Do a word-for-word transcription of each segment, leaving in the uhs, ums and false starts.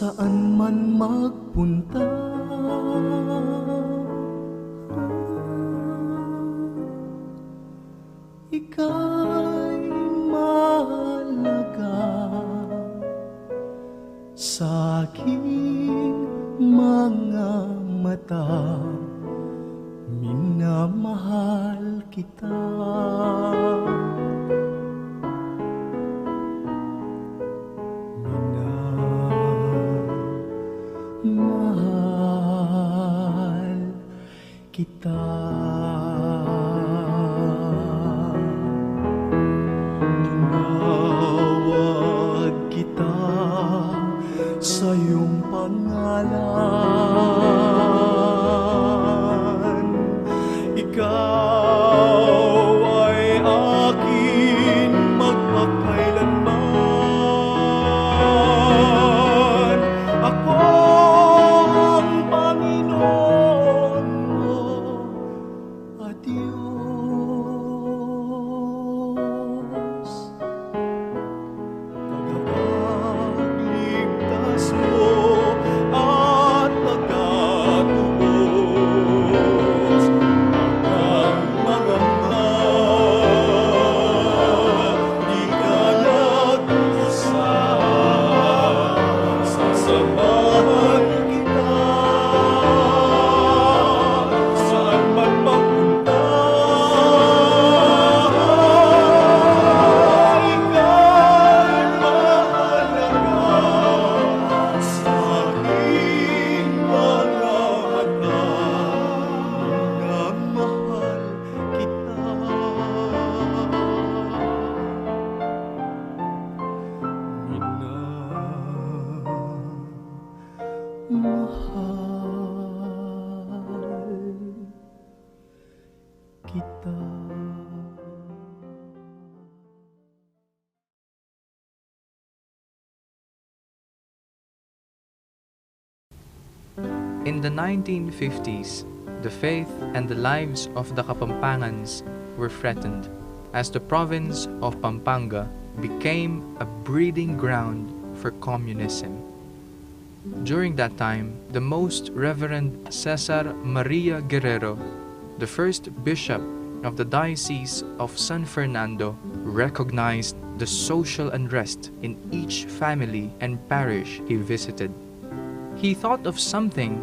Saan man magpunta, ika'y mahalaga sa aking mga mata. Minamahal kita. Minamahal kita. Tinawag kita sa iyong pangalan. Ikaw ay akin magpakailanman. Ako ang Panginoon mo, a Diyos. Tagapagligtas mo at tagatubos, ang mga di ka nagdusa. Sasamahan kita saan man magpunta. Ika'y mahalaga sa aking mga mata. Minamahal kita. Minamahal kita. In the nineteen fifties, the faith and the lives of the Kapampangans were threatened as the province of Pampanga became a breeding ground for communism. During that time, the Most Reverend Cesar Maria Guerrero, the first bishop of the Diocese of San Fernando, recognized the social unrest in each family and parish he visited. He thought of something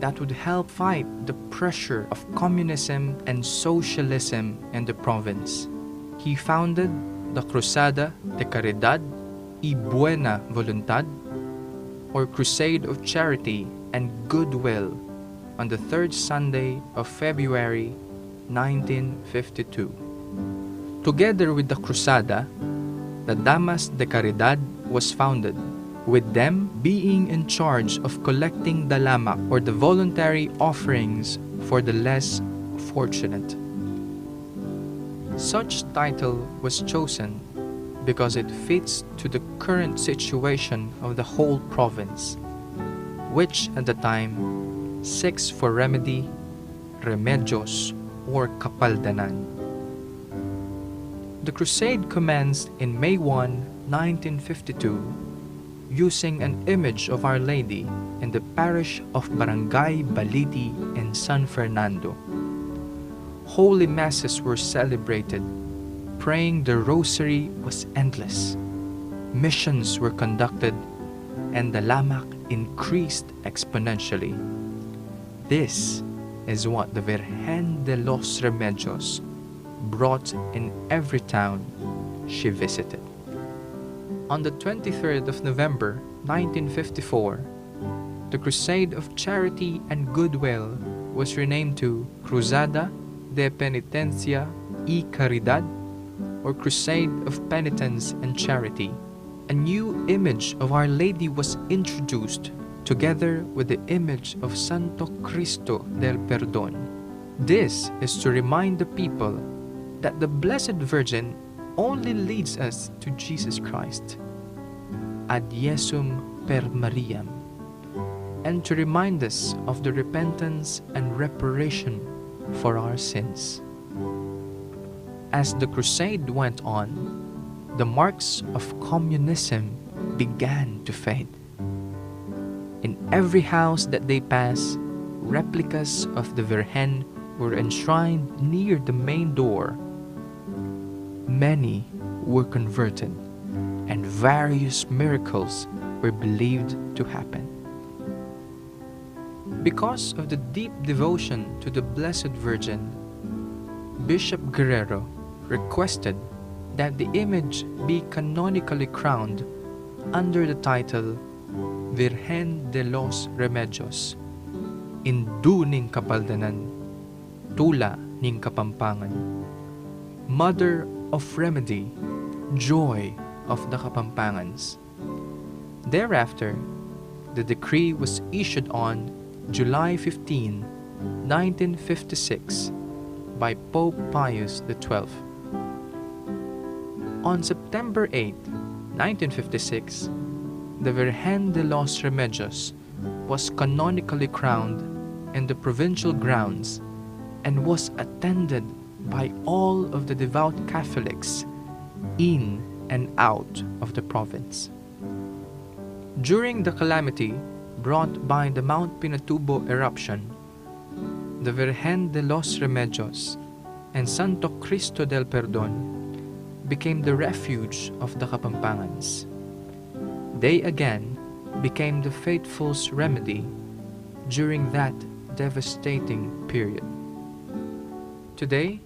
that would help fight the pressure of communism and socialism in the province. He founded the Cruzada de Caridad y Buena Voluntad, or Crusade of Charity and Goodwill, on the third Sunday of February nineteen fifty-two. Together with the Cruzada, the Damas de Caridad was founded, with them being in charge of collecting dalamak, or the voluntary offerings for the less fortunate. Such title was chosen because it fits to the current situation of the whole province, which at the time seeks for remedy, remedios, or kapaldanan. The crusade commenced in May one, nineteen fifty-two, using an image of Our Lady in the parish of Barangay Baliti in San Fernando. Holy masses were celebrated, praying the rosary was endless, missions were conducted, and dalamak increased exponentially. This is what the Virgen de los Remedios brought in every town she visited. On the twenty-third of November nineteen fifty-four, the Crusade of Charity and Goodwill was renamed to Cruzada de Penitencia y Caridad, or Crusade of Penitence and Charity. A new image of Our Lady was introduced, together with the image of Santo Cristo del Perdon. This is to remind the people that the Blessed Virgin only leads us to Jesus Christ. Ad Jesum per Mariam, and to remind us of the repentance and reparation for our sins. As the crusade went on, the marks of communism began to fade. In every house that they passed, replicas of the Virgen were enshrined near the main door. Many were converted, and various miracles were believed to happen. Because of the deep devotion to the Blessed Virgin, Bishop Guerrero requested that the image be canonically crowned under the title Virgen de los Remedios, Indu ning Kapaldanan, Tula ning Kapampangan, Mother of Remedy, Joy of the Kapampangans. Thereafter, the decree was issued on July fifteenth, nineteen fifty-six, by Pope Pius the twelfth. On September eighth, nineteen fifty-six, the Virgen de los Remedios was canonically crowned in the provincial grounds and was attended by all of the devout Catholics in and out of the province. During the calamity brought by the Mount Pinatubo eruption, the Virgen de los Remedios and Santo Cristo del Perdon became the refuge of the Kapampangans. They again became the faithful's remedy during that devastating period. Today,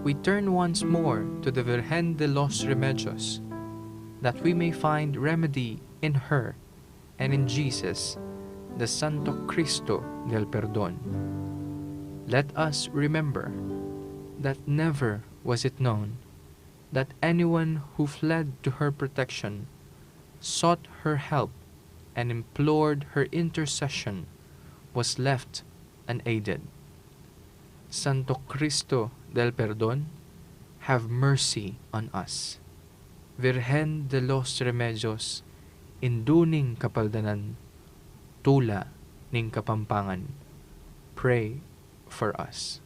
we turn once more to the Virgen de los Remedios, that we may find remedy in her and in Jesus, the Santo Cristo del Perdon. Let us remember that never was it known that anyone who fled to her protection, sought her help, and implored her intercession was left unaided. Santo Cristo del Perdon, have mercy on us. Virgen de los Remedios, Indu ning Kapaldanan, Tula ning Kapampangan, pray for us.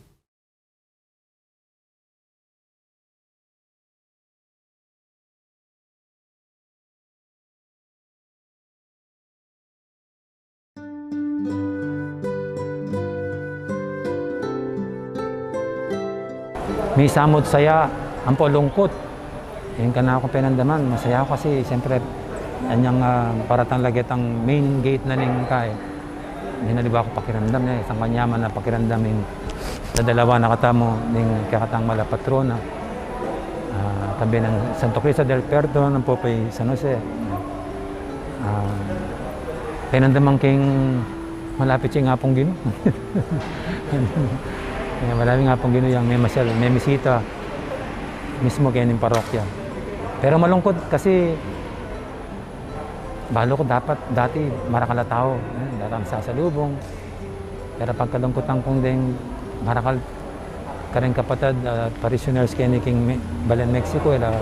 Misamut saya, ampo lungkut. Ing kanakung penandaman, masaya ku kasi, siyempre, anyang, ah, paratang lagitang main gate na ning kai. Mayna aliwa kung pakiramdam ne, isang kanyaman a pakiramdam ing dadalawan na katamu ning kekatang malapatrona. Ah, tambe nang Santo Cristo del Perdon, ampo pa i San Jose. Ah, penandaman keng malapit ya ing Apung Ginu. Malapit ing Apung Ginu yang memasyal, memisita mismu keni king parokya. Pero malungkut kasi balu ku dapat, dati marakal a tau, eh, dati masasalubung. Pero pagkalungkutan kung deng marakal kareng kapatad, ah, parishioners keni king Me-, Balen Mexico, e la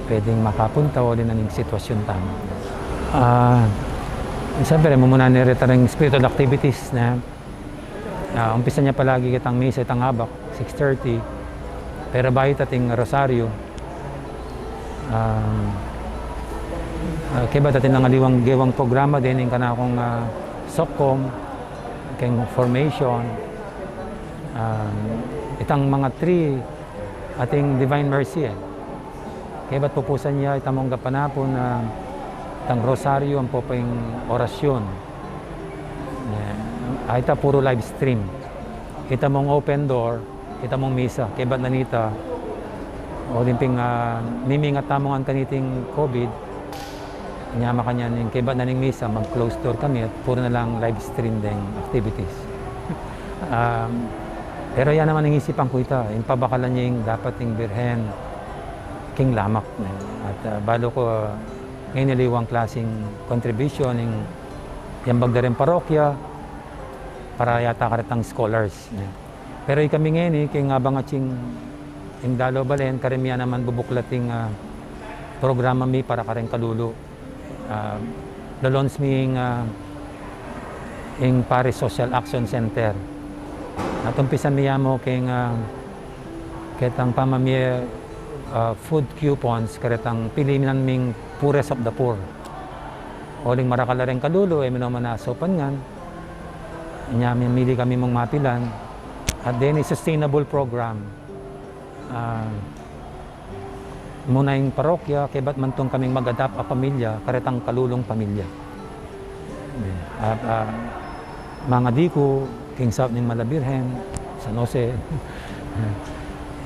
pwedeng makapunta uli na ning sitwasyun tamu. Ah, siyempre, mumuna ne reta ring spiritual activities, ne? Ah, umpisan ya palagi ketang misa itang abak, six thirty. Pero bayu ating rosaryo, um, ah, kaybat atin nang aliwang gewang programa deni king kanakung, ah, sokkom, keng formation, um, itang mga three ating Divine Mercy, e. Kaybat pupusan ya itamung gapanapun, ah, itang rosaryo ampo pa ing orasyon. E, a, ita puru live stream. Itamung open door, itamung misa. Kaybat na nita, o dimping, ah, mimingat tamu ngan kaniting COVID, nya makanyan ing kaybat na ning misa, mag-close door kami at puru na lang live stream deng activities. Um, pero ya naman ing isipan ku ita, ing pabakalan ya ing dapat ing Birhen king lamak, ne. At, ah, balu ku, ah, ngeni aliwang klaseng contribution ing yambag da ring parokya para yata karetang scholars, ne. Pero ikami ngeni, king abang atsing ing Dalo Balen, kareng mi ya naman bubuklat ing, ah, programa mi para kareng kalulu. Ah, lo-launch mi ing, ah, ing Parish Social Action Center. At umpisan mi ya mu king, ah, ketang pamamie, ah, food coupons, karetang pilinan ming poorest of the poor. Uling marakal la reng kalulu, e minomanasupan ngan. Inya mimili kami mung mapilan. At deni sustainable program. Ah, muna ing parokya, kaybat mantung kaming mag-adopt a pamilya, karetang kalulung pamilya. At, ah, mangadi ku, king saup ning Mala Birhen, San Jose,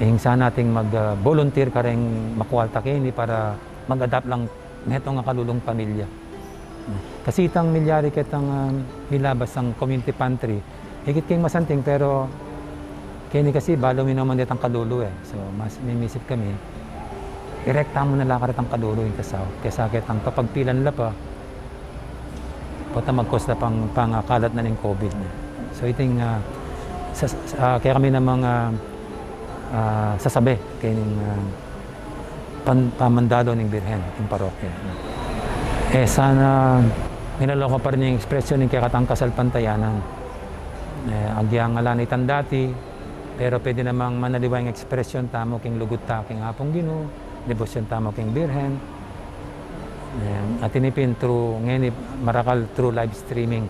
ing sana ating mag, ah, volunteer kareng makwalta keni para mag-adopt lang metung a kalulung pamilya. Kasi itang milyari ketang, ah, milabas a community pantry, ikit king masanting, pero keni kasi balu minoman detang kalulu e. So, mas mimisip kami, irekta mu na la karetang kalulu ing kasau, kesa ketang papagpilan la pa, pota mag-cause la pang pangakalat na ning COVID na. So, iting, ah, sa, sa, ah, kaya kami namang, ah, ah, sasabi kening, ah, pan-, pamandalo ning Birhen king parokya. E, sana minaloko pa rin ing ekspresyon ning kekatang kasalpantayanan. E, agyang ala na itang dati, pero pwede namang manaliwa ing ekspresyon tamu king lugud ta king Apung Ginu, debosyon tamu king Birhen. E, at ini pin through, ngeni marakal through live streaming.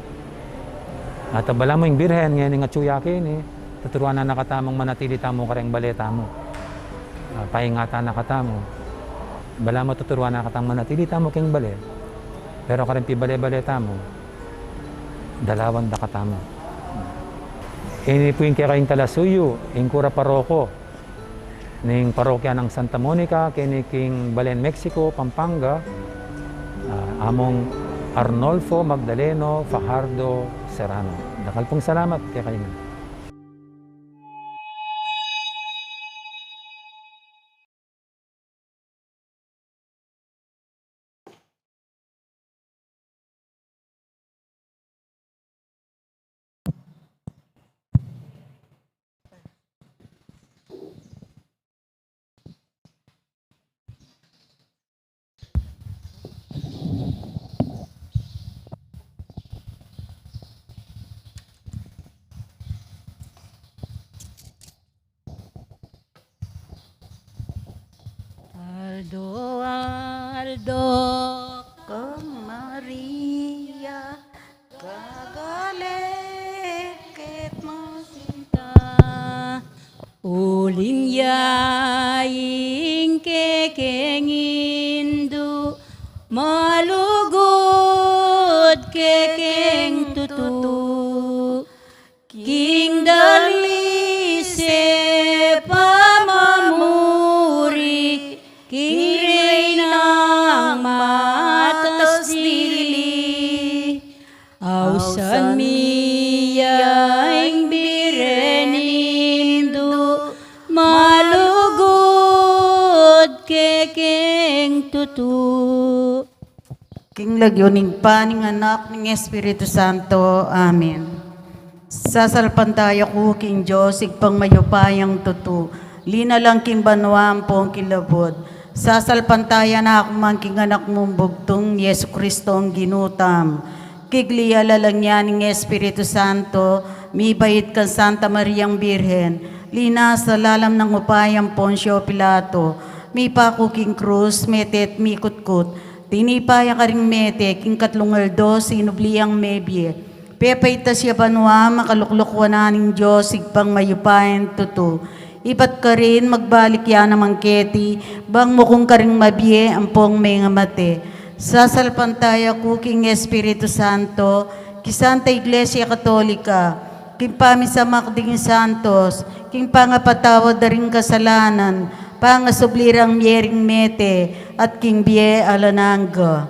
At balamu ing Birhen, ngeni ngatsu ya keni, tuturuan na na katamung manatili tamu kareng bale tamu. Ah, paingatan na katamu. Balamu tuturuan na katang manatili tamu keng bale. Pero kareng pibale-bale tamu, dalawan da katamu. Ini pu ing kekayung talasuyu, ing kura paroko ning parokya nang Santa Monica, keni king balen Mexico, Pampanga, ah, Among Arnolfo Magdaleno Fajardo Serrano. Dakal pung salamat kekayu. Aldo-aldo kang Maria, gagalekit masinta. Uling ya ing kekeng Indu, malugud kekeng tutu. King dalise pamamuri, king Reynang matas dili. Ausan mi ya ing Birhen Indu, malugud kekeng tutu. King lagyu ning Ibpa, ning Anak, ning Espiritu Santo. Amen. Sasalpantaya ku king Dios, Ibpang mayupayang tutu, linalang king banua ampong king lubud. Sasalpantaya na ku man king Anak mung bugtung, Jesu Kristong Ginu tamu. Kigli ya lalang ya ning Espiritu Santo, mibait kang Santa Mariang Birhen, linasa lalam nang upaya nang Poncio Pilato, mipaku king krus, mete at mikutkut, tinipa ya karing mete, king katlung aldo sinubli yang mebie. Pepaitas ya banua, makalukluk wanan ning Dios, Ibpang mayupayang tutu. Ibat karin, magbalik ya naman keti, bang mukung karing mabie ampong mengamate. Sasalpantaya ku king Espiritu Santo, king Santa Iglesia Katolika, king pamisamak ding santos, king pangapatawad da ring kasalanan, pangasubli rang mie ring mete, at king bie alang angga.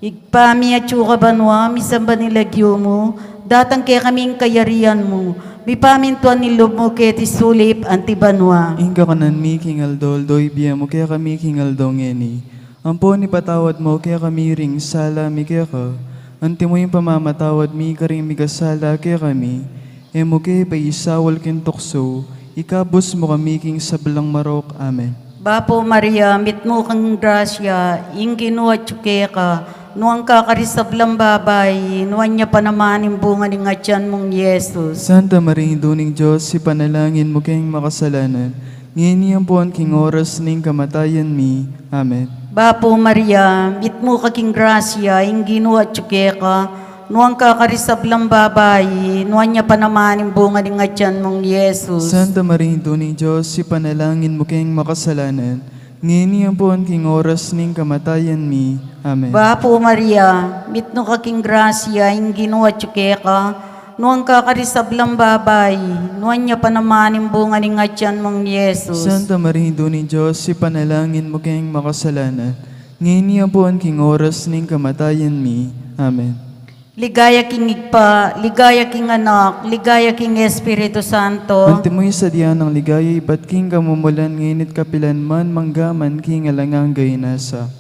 Ibpa mi atsu ka banua, misamban ing lagyu mu, datang kekami ing kayarian mu, mipamintuan ing lub mu keti sulip anti banua. Ing kakanan mi king aldo-aldo ibie mu kekami king aldo ngeni. Ampon ipatawad mu kekami ring sala mi keka, anti mu ing pamamatawad mi karing mikasala kekami. E mu ke paisaul king tuksu, ikabus mu kami king sablang marok. Amen. Bapu Maria, mitmu kang grasya, ing Ginu atyu keka, nuan ka karing sablang babai, nuan ya pa naman ing bunga ning atian mung Jesus. Santa Maria, Indu ning Dios, ipanalangin mu keng makasalanan, Ngeni ampon king oras ning kamatayan mi. Amen. Bapu Maria, mitmu ka king grasya, ing Ginu atyu keka, nuan ka karing sablang babai, nuan ya pa naman ing bunga ning atyan mung Jesus. Santa Maria, Indu ning Dios, ipanalangin mu keng makasalanan, ngeni ampon king oras ning kamatayan mi. Amen. Bapu Maria, mitmu ka king grasya, ing Ginu atyu keka, nuan ka karing sablang babai, nuan ya pa naman ing bunga ning atyan mung Jesus. Santa Maria, Indu ning Dios, ipanalangin mu keng makasalanan, ngeni ampon king oras ning kamatayan mi. Amen. Ligaya king Ibpa, ligaya king Anak, ligaya king Espiritu Santo. Antimo ing sadya nang ligaya ibat king kamumulan, ngeni't kapilan man, mangga man king alang angga. Inasa.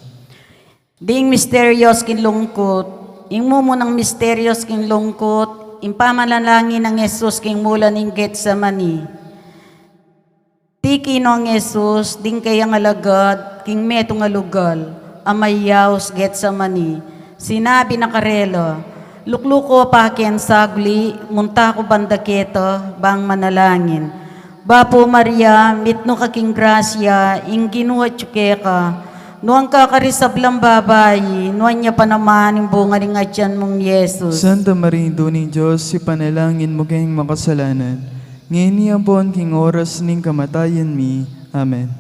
Ding misterios king lungkut. Ing mumunang misterios king lungkut, ing pamanalangin nang Jesus king mula ning Getsemani. Tiki no ing Jesus ding kayang alagad king metung a lugal a mayaus Getsemani. Sinabi na karela, "Lukluku pa ken sagli, munta ku banda keta bang manalangin." Bapu Maria, mitmu ka king grasya, ing Ginu atyu keka, nuan ka karing sablang babai, nuan ya pa naman ing bunga ning atyan mung Jesus. Santa Maria, Indu ning Dios, ipanalangin mu keng makasalanan, ngeni ampon king oras ning kamatayan mi. Amen.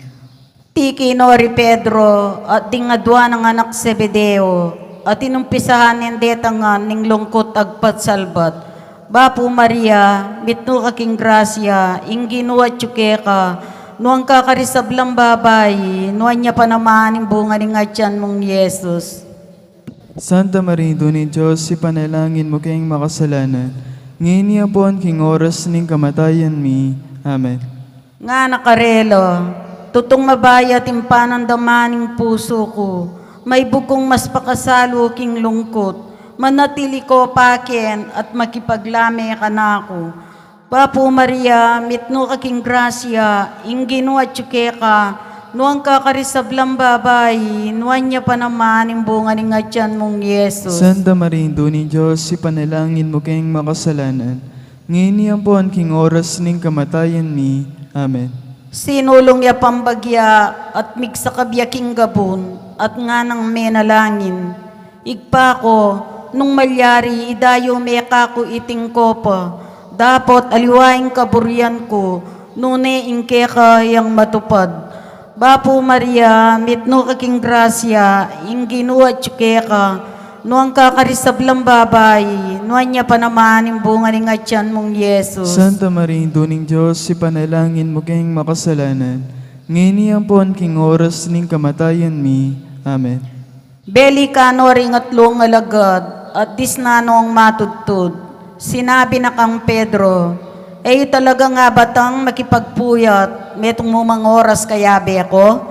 Tiki no ri Pedro at ding adua nang anak Zebedeo, at inumpisahan neng detangan ning lungkut agpatsalbat. Bapu Maria, mitmu ka king grasya, ing Ginu atyu keka, nuan ka karing sablang babai, nuan ya pa naman ing bunga ning atyan mung Jesus. Santa Maria, Indu ning Dios, ipanalangin mu keng makasalanan, ngeni ampon king oras ning kamatayan mi. Amen. Ngana karela, "Tutung mabayat ing panandaman ning pusu ku, maibug kung mas pakasalu king lungkut, manatili ko pa ken at makipaglame kanaku." Bapu Maria, mitmu ka king grasya, ing Ginu atyu keka, nuan ka karing sablang babai, nuan ya pa naman ing bunga ning atyan mung Jesus. Santa Maria, Indu ning Dios, ipanalangin mu keng makasalanan, ngeni ampon king oras ning kamatayan mi. Amen. Sinulung ya pang bagya at migsakab ya king gabun, at nganang menalangin, "Ibpa ku, nung malyari, idayu me kaku iting kopa, dapot aliwa ing kaburian ku, nune ing keka yang matupad." Bapu Maria, mitmu ka king grasya, ing Ginu atyu keka, nuan ka karing sablang babai, nuan ya pa naman ing bunga ning atyan mung Jesus. Santa Maria, Indu ning Dios, ipanalangin mu keng makasalanan, ngeni ampon king oras ning kamatayan mi. Amen. Beli ka no ring atlung alagad at disnan nong matudtud. Sinabi na kang Pedro, "E yu talagang abatang makipagpuyat metung mu mang oras kayabe ku?"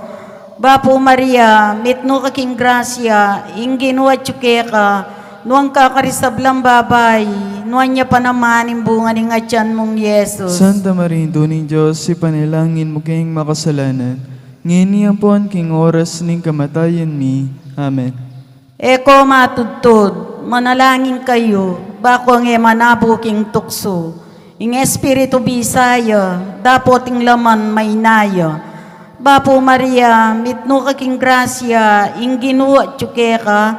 Bapu Maria, mitmu ka king grasya, ing Ginu atyu keka, nuan ka karing sablang babai, nuan ya pa naman ing bunga ning atyan mung Jesus. Santa Maria, Indu ning Dios, ipanalangin mu keng makasalanan, ngeni ampon king oras ning kamatayan mi. Amen. E ko matudtud, manalangin kayu, ba ko nge manabu king tuksu. Ing espiritu bisa ya, dapot ing laman maina ya. Bapu Maria, mitmu ka king grasya, ing Ginu atyu keka,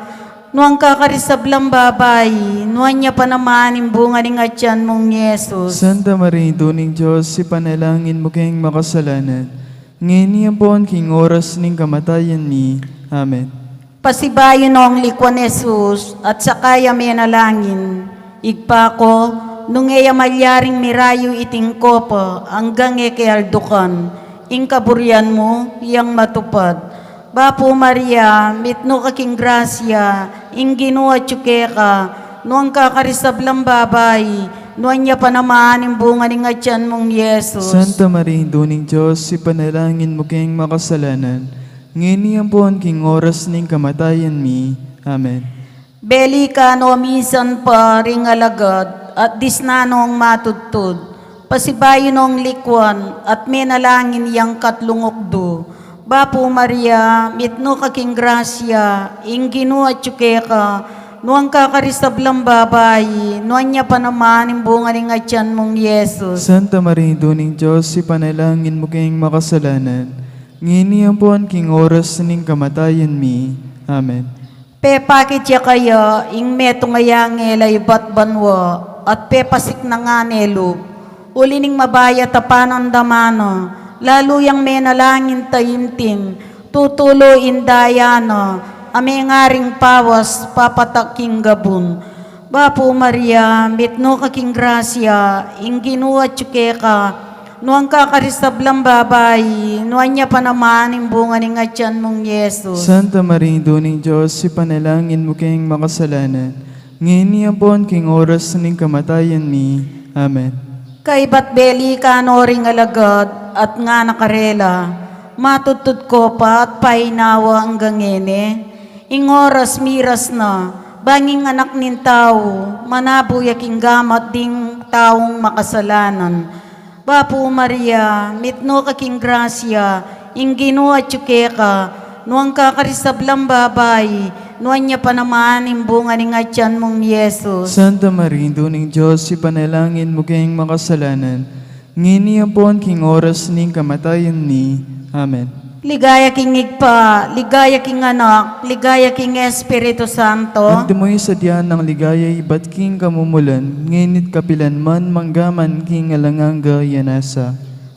nuan ka karing sablang babai, nuan ya pa naman ing bunga ning atyan mung Jesus. Santa Maria, Indu ning Dios, ipanalangin mu keng makasalanan, ngeni ampon king oras ning kamatayan mi. Amen. Pasibayu nong likuan Jesus at saka ya menalangin, "Ibpa ku, nung e ya malyaring mirayu iting kopa anggang e ke aldukan, ing kaburian mu yang matupad." Bapu Maria, mitmu ka king grasya, ing Ginu atyu keka, nuan ka karing sablang babai, nuan ya pa naman ing bunga ning atyan mung Jesus. Santa Maria, Indu ning Dios, ipanalangin mu keng makasalanan, ngeni ampon king oras ning kamatayan mi. Amen. Beli ka no misan pa ring alagad at disnan nong matudtud. Pasibayu nong likuan at menalangin yang katlung ukdu. Bapu Maria, mitmu ka king grasya, ing Ginu atyu keka, Nuan ka karing sablang babai, nuan ya pa naman ing bunga ning atian mung Jesus. Santa Maria, Indu ning Dios, ipanalangin mu keng makasalanan, ngeni ampon king oras ning kamatayan mi. Amen. Pepakit ya kaya ing metung a anghel a ibat banua, at pepasiknangan ne lub. Uli ning mabayat a panandaman na, lalu yang menalangin taimtim, tutulu ing daya na, a mengaring pawas papatak king gabun. Bapu Maria, mitmu ka king grasya, ing Ginu atyu keka, nuan ka karing sablang babai, nuan ya pa naman ing bunga ning atian mung Jesus. Santa Maria, Indu ning Dios, ipanalangin mu keng makasalanan, ngeni ampon king oras ning kamatayan mi. Amen. Kaybat belikan no ring alagad at ngana karela, matudtud ko pa at painawa anggang ngeni? Ing oras miras na, bang ing Anak ning Tau manabu ya king gamat ding taung makasalanan. Bapu Maria, mitmu ka king grasya, ing Ginu atyu keka, nuan ka karing sablang babai, nuan ya pa naman ing bunga ning atian mung Jesus. Santa Maria, Indu ning Dios, ipanalangin mu keng makasalanan, ngeni ampon king oras ning kamatayan mi. Amen. Ligaya king Ibpa, ligaya king Anak, ligaya king Espiritu Santo. Antimo ing sadya nang ligaya ibat king kamumulan, ngeni't kapilan man, manggaman king alang angga. Amen.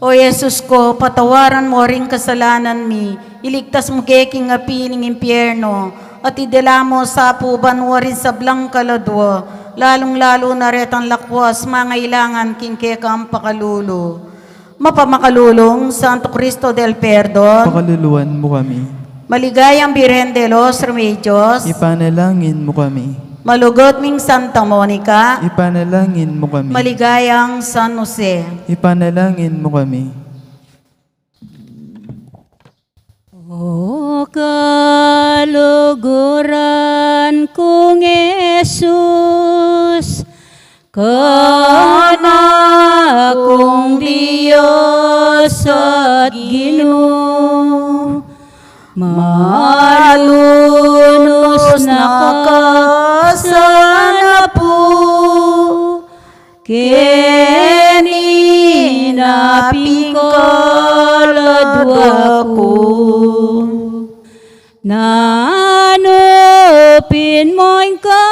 O Jesus ko, patawaran mo ring kasalanan mi, iligtas mu ke king api ning impyerno, at idala mu sa pu banua ring sablang kaladua, lalung-lalu na retang lakwas mangailangan king kekang pakalulu. Mapamakalulung Santo Cristo del Perdon, pakaluluan mu kami. Maligayang Birhen de los Remedios, ipanalangin mu kami. Malugud ming Santa Monica, ipanalangin mu kami. Maligayang San Jose, ipanalangin mu kami. O kaluguran kung Jesus, Anak kung Dios at Ginu, malunus na ka sana pu, keni na ping kaladua ku. Nanu pin mo ing kabaldugan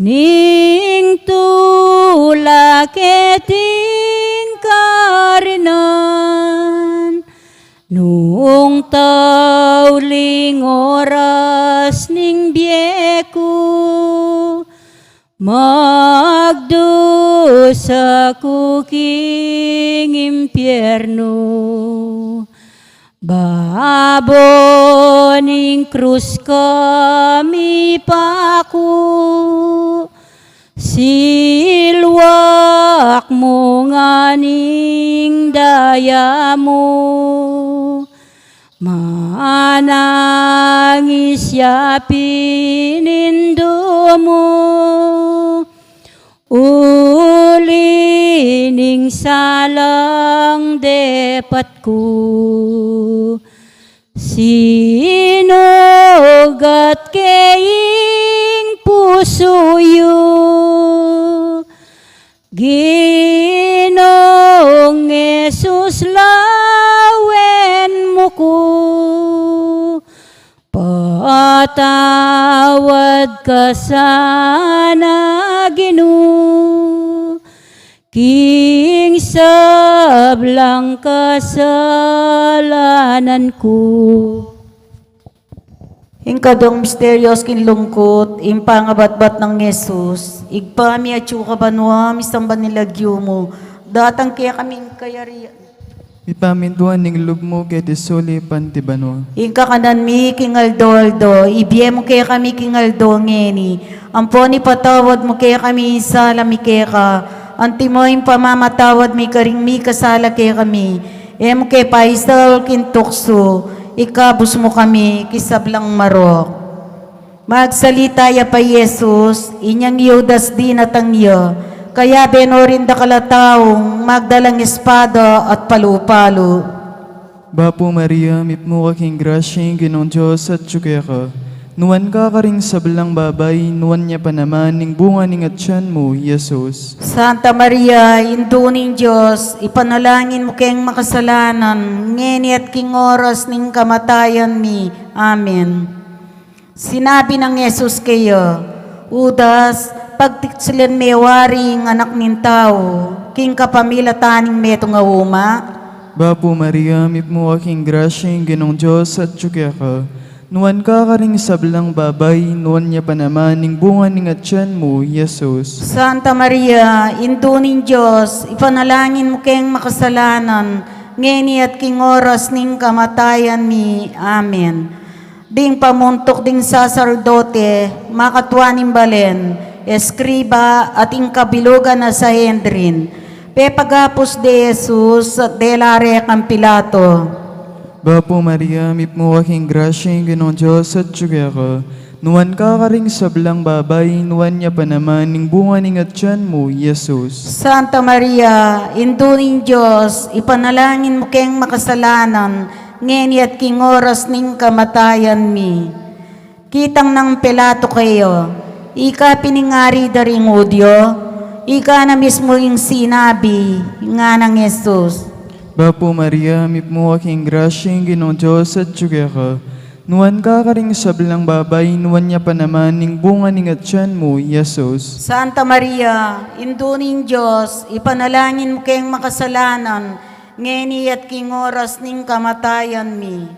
ning tula keting karinan, nung tauling oras ning bie ku, magdusa ku king impyernu. Babo ning krus ka mipaku, silwak mu ngan ing daya mu. Manangis ya pin ing indu mu, uli ning salang depat ku. Sinugat ke ing pusu yu, Ginung Jesus, lawen mu ku, patawad ka sana, Ginu, king sablang kasalanan ku. Ing kaduang misteryus king lungkut, ing pangabatbat nang Jesus. Ibpa mi, atsu ka banua, misamban ing lagyu mu, datang kekami ing kayarian. Mipamintuan ing lub mu keti sulip anti banua. Ing kakanan mi king aldo-aldo, ibie mu kekami king aldo ngeni. Ampon ipatawad mu kekami ing sala mi keka, antimo ing pamamatawad mi karing mikasala kekami. E mu ke paisaul king tuksu, ikabus mu kami king sablang marok. Magsalita ya pa i Jesus, inyang i Judas dinatang ya, kayabe no ring dakal a taung magdalang espada at palu-palu. Bapu Maria, mipnu ka king grasya, ing Ginung Dios atyu keka. Nuan ka karing sablang babai, nuan ya pa naman ing bunga ning atyan mu, Jesus. Santa Maria, Indu ning Dios, ipanalangin mu keng makasalanan, ngeni at king oras ning kamatayan mi. Amen. Sinabi nang Jesus keya, Judas, pagtiksilan me wari ing Anak ning Tau king kapamilatan ning metung a uma? Bapu Maria, mipnu ka king grasya, ing Ginung Dios atyu keka. Nuan ka karing sablang babai, nuan ya pa naman ing bunga ning atyan mu, Jesus. Santa Maria, Indu ning Dios, ipanalangin mu keng makasalanan, ngeni at king oras ning kamatayan mi. Amen. Ding pamuntuk ding saserdote, makatua ning balen, eskriba, at ing kabilugan a Sanhedrin, pepagapus de Jesus at dela re kang Pilato. Bapu Maria, mipnu ka king grasya, ing Ginung Dios atyu keka. Nuan ka karing sablang babai, nuan ya pa naman ing bunga ning atyan mu, Jesus. Santa Maria, Indu ning Dios, ipanalangin mu keng makasalanan, ngeni at king oras ning kamatayan mi. Kitang nang Pilato keya, ika pin ing ari da ring Judio? Ika na mismu ing sinabi, ngana nang Jesus. Bapu Maria, mipnu ka king grasya, ing Ginung Dios atyu keka. Nuan ka karing sablang babai, nuan ya pa naman ing bunga ning atyan mu, Jesus. Santa Maria, Indu ning Dios, ipanalangin mu keng makasalanan, ngeni at king oras ning kamatayan mi.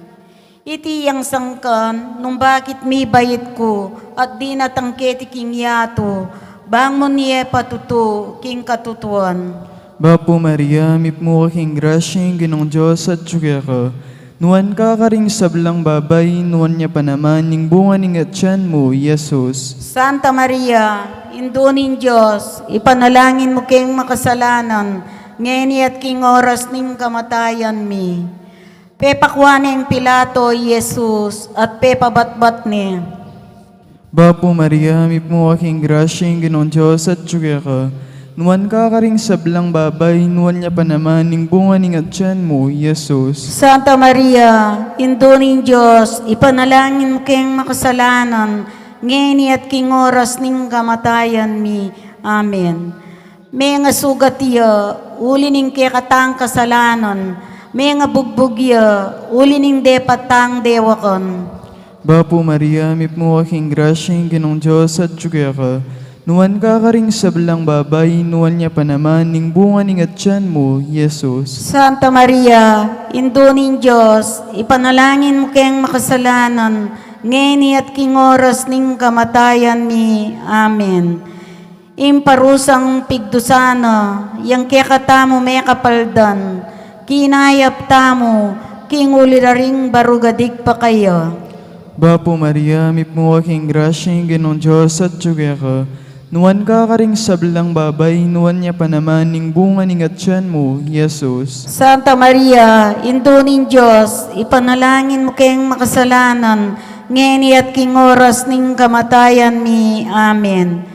Iti yang sangkan, nung bakit mibait ku, at dinatang keti king yatu, bang mu ne patutu king katutuan. Bapu Maria, mipnu ka king grasya, ing Ginung Dios atyu keka. Nuan ka karing sablang babai, nuan ya pa naman ing bunga ning atyan mu, Jesus. Santa Maria, Indu ning Dios, ipanalangin mu keng makasalanan, ngeni at king oras ning kamatayan mi. Pepakua neng Pilato i Jesus at pepabatbat ne. Bapu Maria, mipnu ka king grasya, ing Ginung Dios atyu keka. Nuan ka karing sablang babai, nuan ya pa naman ing bunga ning atyan mu, Jesus. Santa Maria, Indu ning Dios, ipanalangin mu keng makasalanan, ngeni at king oras ning kamatayan mi. Amen. Mengasugat ya uli ning kekatang kasalanan, mengabugbug ya uli ning depat tang dewakan. Bapu Maria, mipnu ka king grasya, ing Ginung Dios atyu keka. Nuan ka karing sablang babai, nuan ya pa naman ing bunga ning atyan mu, Jesus. Santa Maria, Indu ning Dios, ipanalangin mu keng makasalanan, ngeni at king oras ning kamatayan mi. Amen. Ing parusang pigdusan na, yang kekatamu mekapaldan, kinayap tamu, king uli da ring barugadig pa kaya. Bapu Maria, mipnu ka king grasya, ing Ginung Dios atyu keka. Nuan ka karing sablang babai, nuan ya pa naman ing bunga ning atyan mu, Jesus. Santa Maria, Indu ning Dios, ipanalangin mu keng makasalanan, ngeni at king oras ning kamatayan mi. Amen.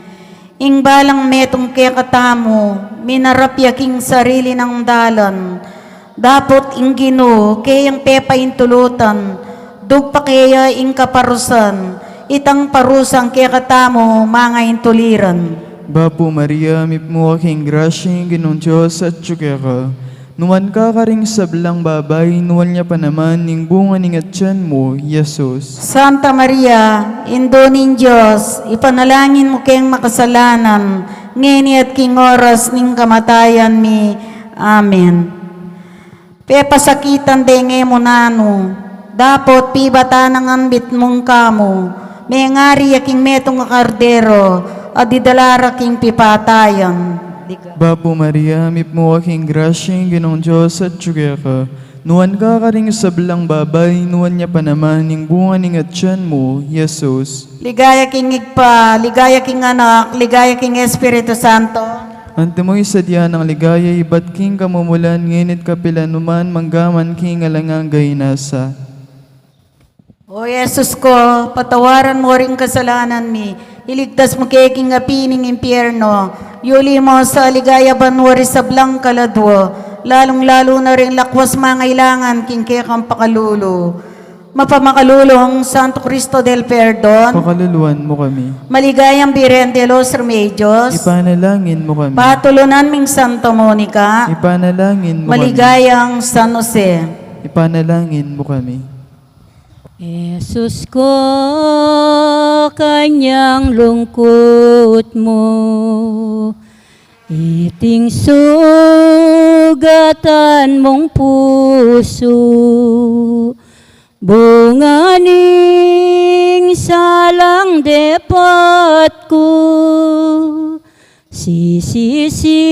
Ing balang metung kekatamu, minarap ya king sarili nang dalan. Dapot ing Ginu, keyang pepaintulutan, dugpa keya ing kaparusan, itang parusang kekatamu mangaintuliran. Bapu Maria, mipnu ka king grasya, ing Ginung Dios atyu keka. Nuan ka karing sablang babai, nuan ya pa naman ing bunga ning atyan mu, Jesus. Santa Maria, Indu ning Dios, ipanalangin mu keng makasalanan, ngeni at king oras ning kamatayan mi. Amen. Pepasakitan de nge mu nanu, dapot pibatan nang ambit mung kamu, mengari ya king metung a kardero, a didala ra king pipatayan. Bapu Maria, mipnu ka king grasya, ing Ginung Dios atyu keka. Nuan ka karing sablang babai, nuan ya pa naman ing bunga ning atyan mu, Jesus. Ligaya king Ibpa, ligaya king Anak, ligaya king Espiritu Santo. Antimo ing sadya nang ligaya ibat king kamumulan, ngeni't kapilan man, manggaman king alang angga. Inasa. O Jesus ko, patawaran mu ring kasalanan mi, iligtas mu ke king api ning impyerno, yuli mu sa ligaya banua ring sablang kaladua, lalung-lalu na ring lakwas mangailangan king kekang pakalulu. Mapamakalulung Santo Cristo del Perdon, pakaluluan mu kami. Maligayang Birhen de los Remedios, ipanalangin mu kami. Patulunan ming Santa Monica, ipanalangin mu kami. Maligayang San Jose, ipanalangin mu kami. Jesus ko, kanyang lungkut mu, iting sugatan mung pusu, bunga ning salang depat ku, sisisi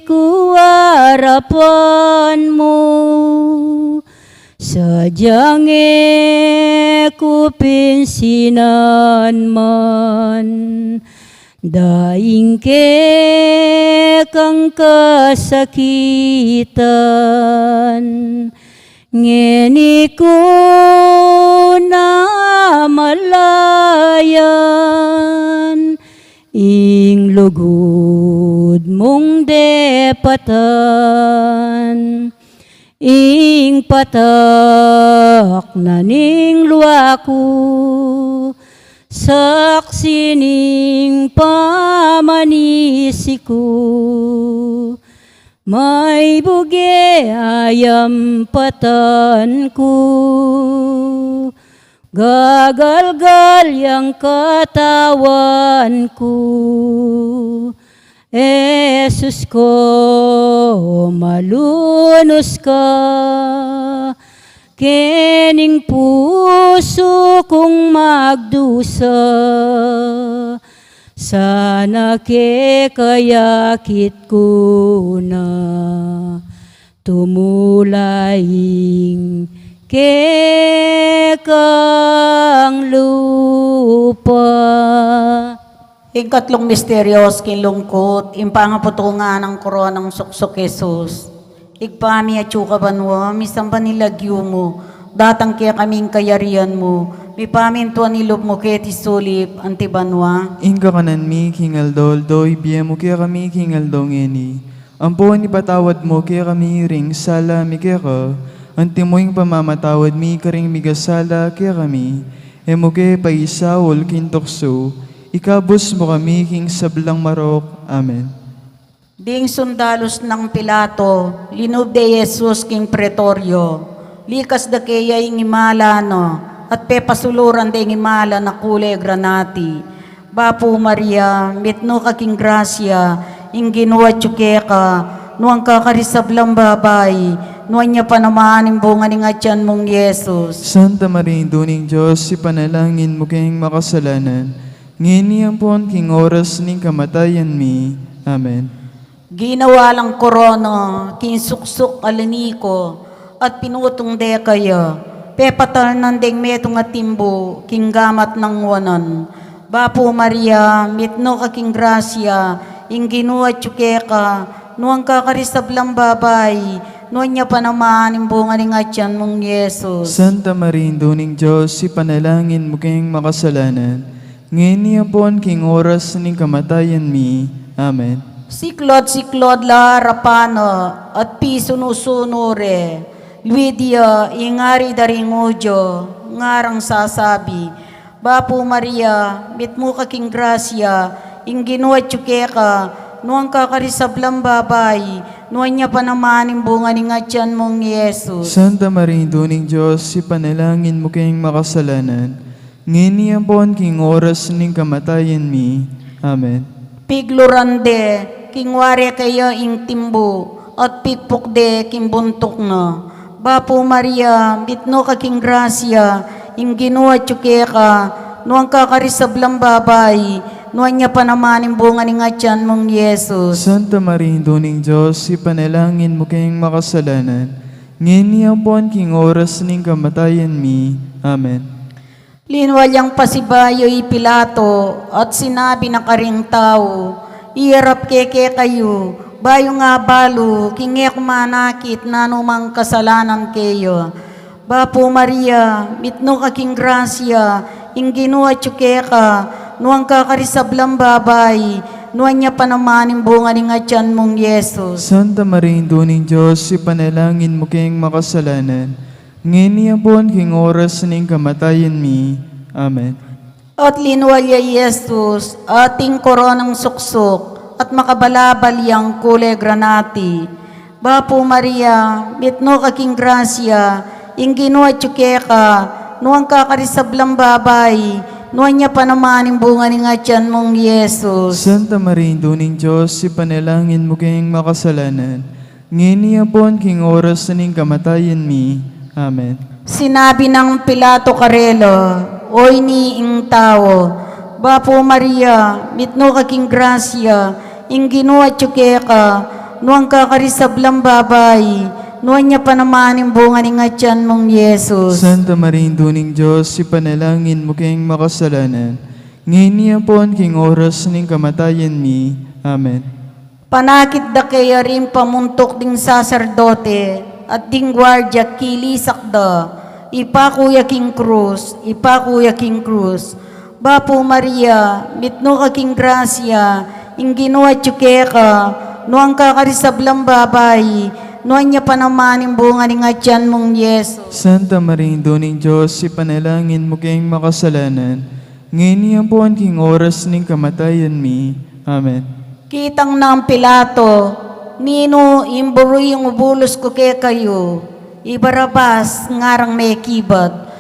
ku arapan mu, sadyang e ku pinsinan man daing kekang kasakitan. Ngeni ku na malayan ing lugud mung depatan, ing patak na ning lua ku, saksi ning pamanisi ku. Maybuge ayampatan ku, gagalgal yang katawan ku. Jesus ko, malunus ka kening pusu kung magdusa. Sana kekaya akit ku na tumula ing kekang lupa. Ing katlung misteryos king lungkut, ing pangaputungan nang koronang suksuk Jesus. Ibpa mi, atsu ka banua, misamban ing lagyu mu, datang kekami ing kayarian mu, mipamintuan ing lub mu keti sulip anti banua. Ing kakanan mi king aldo-aldo ibie mu kekami king aldo ngeni. Ampon ipatawad mu kekami ring sala mi keka, anti mu ing pamamatawad mi karing mikasala kekami. E mu ke paisaul king tuksu, ikabus mu kami king sablang marok. Amen. Ding sundalus nang Pilato, linub de Jesus king pretoryo, likas da keya ing imala na, at pepasuluran de ing imala na kule granati. Bapu Maria, mitmu ka king grasya, ing Ginu atyu keka, nuan ka karing sablang babai, nuan ya pa naman ing bunga ning atyan mung Jesus. Santa Maria, Indu ning Dios, ipanalangin mu keng makasalanan, ngeni ampon king oras ning kamatayan mi. Amen. Ginawa lang korona king suksuk a liniku, at pinutung de kaya. Pepatalnan deng metung a timbu king gamat nang wanan. Bapu Maria, mitmu ka king grasya, ing Ginu atyu keka, nuan ka karing sablang babai, nuan ya pa naman ing bunga ning atyan mung Jesus. Santa Maria, Indu ning Dios, ipanalangin mu keng makasalanan, ngeni ampon king oras ning kamatayan mi. Amen. Siklaud-siklaud la arapan na, at pisunu-sunu re, Luidia, ing ari da ring Judio, ngarang sasabi, Bapu Maria, mitmu ka king grasya, ing Ginu atyu keka, nuan ka karing sablang babai, nuan ya pa naman ing bunga ning atyan mung Jesus. Santa Maria, Indu ning Dios, ipanalangin mu keng makasalanan, ngeni ampon king oras ning kamatayan mi. Amen. Pigluran de, king ware kaya ing timbu, at pigpuk de king buntuk na. Bapu Maria, mitmu ka king grasya, ing Ginu atyu keka, nuan ka karing sablang babai, nuan ya pa naman ing bunga ning atyan mung Jesus. Santa Maria, Indu ning Dios, ipanalangin mu keng makasalanan, ngeni ampon king oras ning kamatayan mi. Amen. Linwal yang pasibayu i Pilato, at sinabi na karing tau, Iyarap ke kekayu, bayu nang abalu, king e ku manakit nanu mang kasalanan keya. Bapu Maria, mitmu ka king grasya, ing Ginu atyu keka, nuan ka karing sablang babai, nuan ya pa naman ing bunga ning atian mung Jesus. Santa Maria, Indu ning Dios, ipanalangin mu keng makasalanan, ngeni ampon king oras ning kamatayan mi. Amen. At linual ya i Jesus, ating koronang suksuk, at makabalabal yang kulay granate. Bapu Maria, mitmu ka king grasya, ing Ginu atyu keka, nuan ka karing sablang babai, nuan ya pa naman ing bunga ning atian mung Jesus. Santa Maria, Indu ning Dios, ipanalangin mu keng makasalanan, ngeni ampon king oras ning kamatayan mi. Amen. Sinabi nang Pilato karela, "O ini ing tau." Bapu Maria, mitmu ka king grasya, ing Ginu atyu keka, nuan ka karing sablang babai, nuan ya pa naman ing bunga ning atian mung Jesus. Santa Maria, Indu ning Dios, ipanalangin mu keng makasalanan, ngeni ampon king oras ning kamatayan mi. Amen. Panakit da keya ring pamuntuk ding saserdote at ding guardia, kilisak da, "Ipaku ya king krus, ipaku ya king krus." Bapu Maria, mitmu ka king grasya, ing Ginu atyu keka, nuan ka karing sablang babai, nuan ya pa naman ing bunga ning atian mung Jesus. Santa Maria, Indu ning Dios, ipanalangin mu keng makasalanan, ngeni ampon king oras ning kamatayan mi. Amen. Kitang nang Pilato, "Ninu ing buri ing ubulus ku kekayu? I Barabas ngarang mekibat."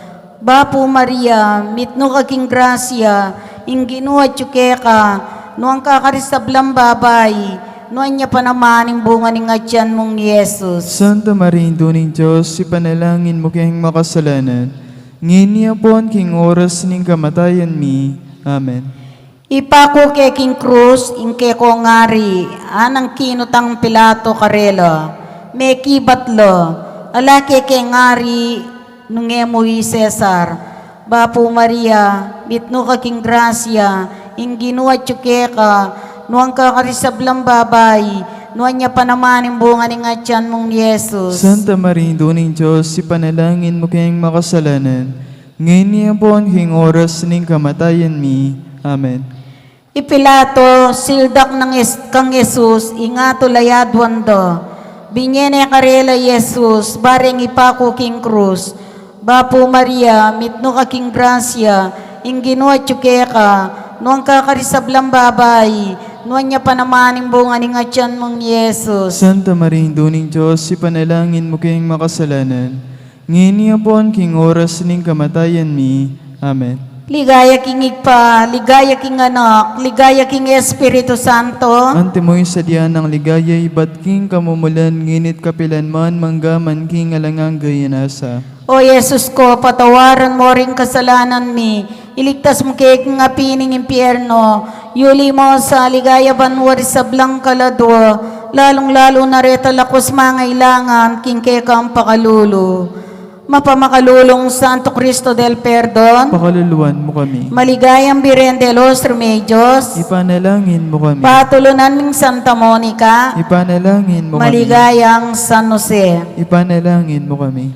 Bapu Maria, mitmu ka king grasya, ing Ginu atyu keka, nuan ka karing sablang babai, nuan ya pa naman ing bunga ning atian mung Jesus. Santa Maria, Indu ning Dios, ipanalangin mu keng makasalanan, ngeni ampon king oras ning kamatayan mi. Amen. "Ipaku ke king krus ing kekong ari," anang kinutang Pilato karela. "Mekibat la, ala ke keng ari nung e mu i Cesar." Bapu Maria, mitmu ka king grasya, ing Ginu atyu keka, nuan ka karing sablang babai, nuan ya pa naman ing bunga ning atian mung Jesus. Santa Maria, Indu ning Dios, ipanalangin mu keng makasalanan, ngeni ampon king oras ning kamatayan mi. Amen. I Pilato, sildak nang Es-, kang Jesus, ing atul a yaduan da. Binye ne karela i Jesus, bareng ipaku king krus. Bapu Maria, mitmu ka king grasya, ing Ginu atyu keka, nuan ka karing sablang babai, nuan ya pa naman ing bunga ning atian mung Jesus. Santa Maria, Indu ning Dios, ipanalangin mu keng makasalanan, ngeni ampon king oras ning kamatayan mi. Amen. Ligaya king Ibpa, ligaya king Anak, ligaya king Espiritu Santo. Antimo ing sadya nang ligaya ibat king kamumulan, ngeni't kapilan man, mangga man king alang angga. Nasa. O Jesus ko, patawaran mo ring kasalanan mi, iligtas mu ke king api ning impyerno, yuli mo sa ligaya banua ring sablang kaladua, lalung-lalu na retang lakus mangailangan king kekang pakalulu. Mapamakalulung Santo Cristo del Perdon. Pakaluluan mu kami. Maligayang Birhen de los Remedios. Ipanalangin mu kami. Patulunan ming Santa Monica. Ipanalangin mu kami. Maligayang San Jose. Ipanalangin mu kami.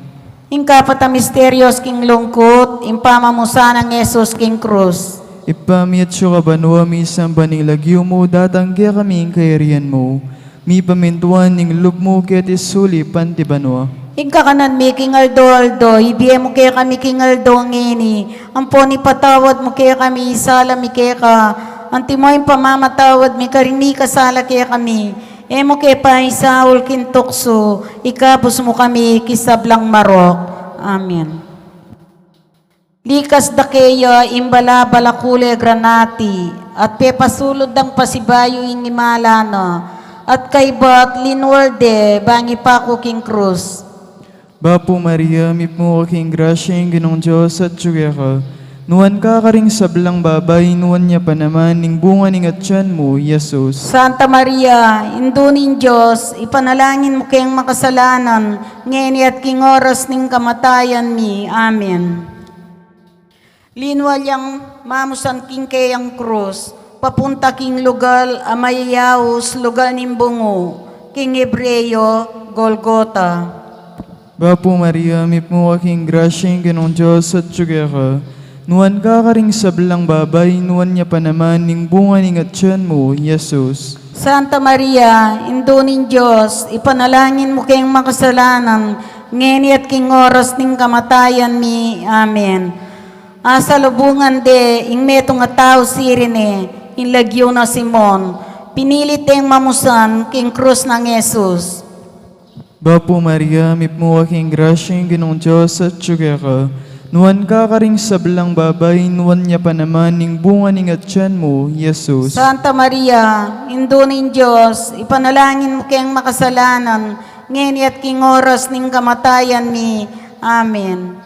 Ing kapat a misteryos king lungkut, ing pamamusan nang Jesus king krus. Ibpa mi atsu ka banua, misamban ing lagyu mu, datang kekami ing kayarian mu, mipamintuan ing lub mu keti sulip anti banua. Ing kakanan mi king aldo-aldo, ibie mu kekami king aldo ngeni, ampon ipatawad mu kekami ing sala mi keka, antimo ing pamamatawad mi karing mikasala kekami, e mu ke paisaul king tuksu, ikabus mu kami king sablang marok. Amen. Likas da keya ing balabal a kule granati, at pepasulud dang pasibayu ing imala na, at kaybat linual de bang ipaku king krus. Bapu Maria, mipmu ka king grasya, ing Ginung Dios atyu keka. Nuan ka karing sablang babai, nuan ya pa naman ing bunga ning atian mu, Jesus. Santa Maria, Indu ning Dios, ipanalangin mu keng makasalanan, ngeni at king oras ning kamatayan mi. Amen. Linual yang mamusan king keyang krus, papunta king lugal a mayayaus, lugal ning bungu, king Hebreo, Golgota. Bapu Maria, mipmu ka king grasya, ing Ginung Dios atyu keka. Nuan ka karing sablang babai, nuan ya pa naman ing bunga ning atian mu, Jesus. Santa Maria, Indu ning Dios, ipanalangin mu keng makasalanan, ngeni at king oras ning kamatayan mi. Amen. Asalubungan de ing metung a tau sirin ne, ing lagyu na Simon. Pinilit deng mamusan king krus nang Jesus. Bapu Maria, mipmu ka king grasya, ing Ginung Dios atyu keka. Nuan ka karing sablang babai, nuan ya pa naman ing bunga ning atian mu, Jesus. Santa Maria, Indu ning Dios, ipanalangin mu keng makasalanan, ngeni at king oras ning kamatayan mi. Amen.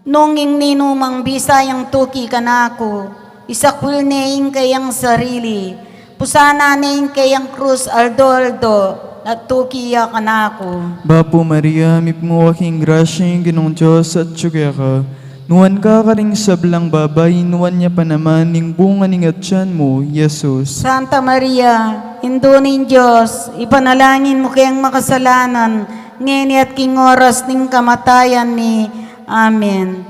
Nung ing ninumang bisa yang tuki kanaku, isakwil ne ing kayang sarili, pusanan ne ing kayang krus aldo-aldo, at tuki ya kanaku. Bapu Maria, mipmu ka king grasya, ing Ginung Dios atyu keka. Nuan ka karing sablang babai, nuan ya pa naman ing bunga ning atian mu, Jesus. Santa Maria, Indu ning Dios, ipanalangin mu keng makasalanan, ngeni at king oras ning kamatayan mi. Amen.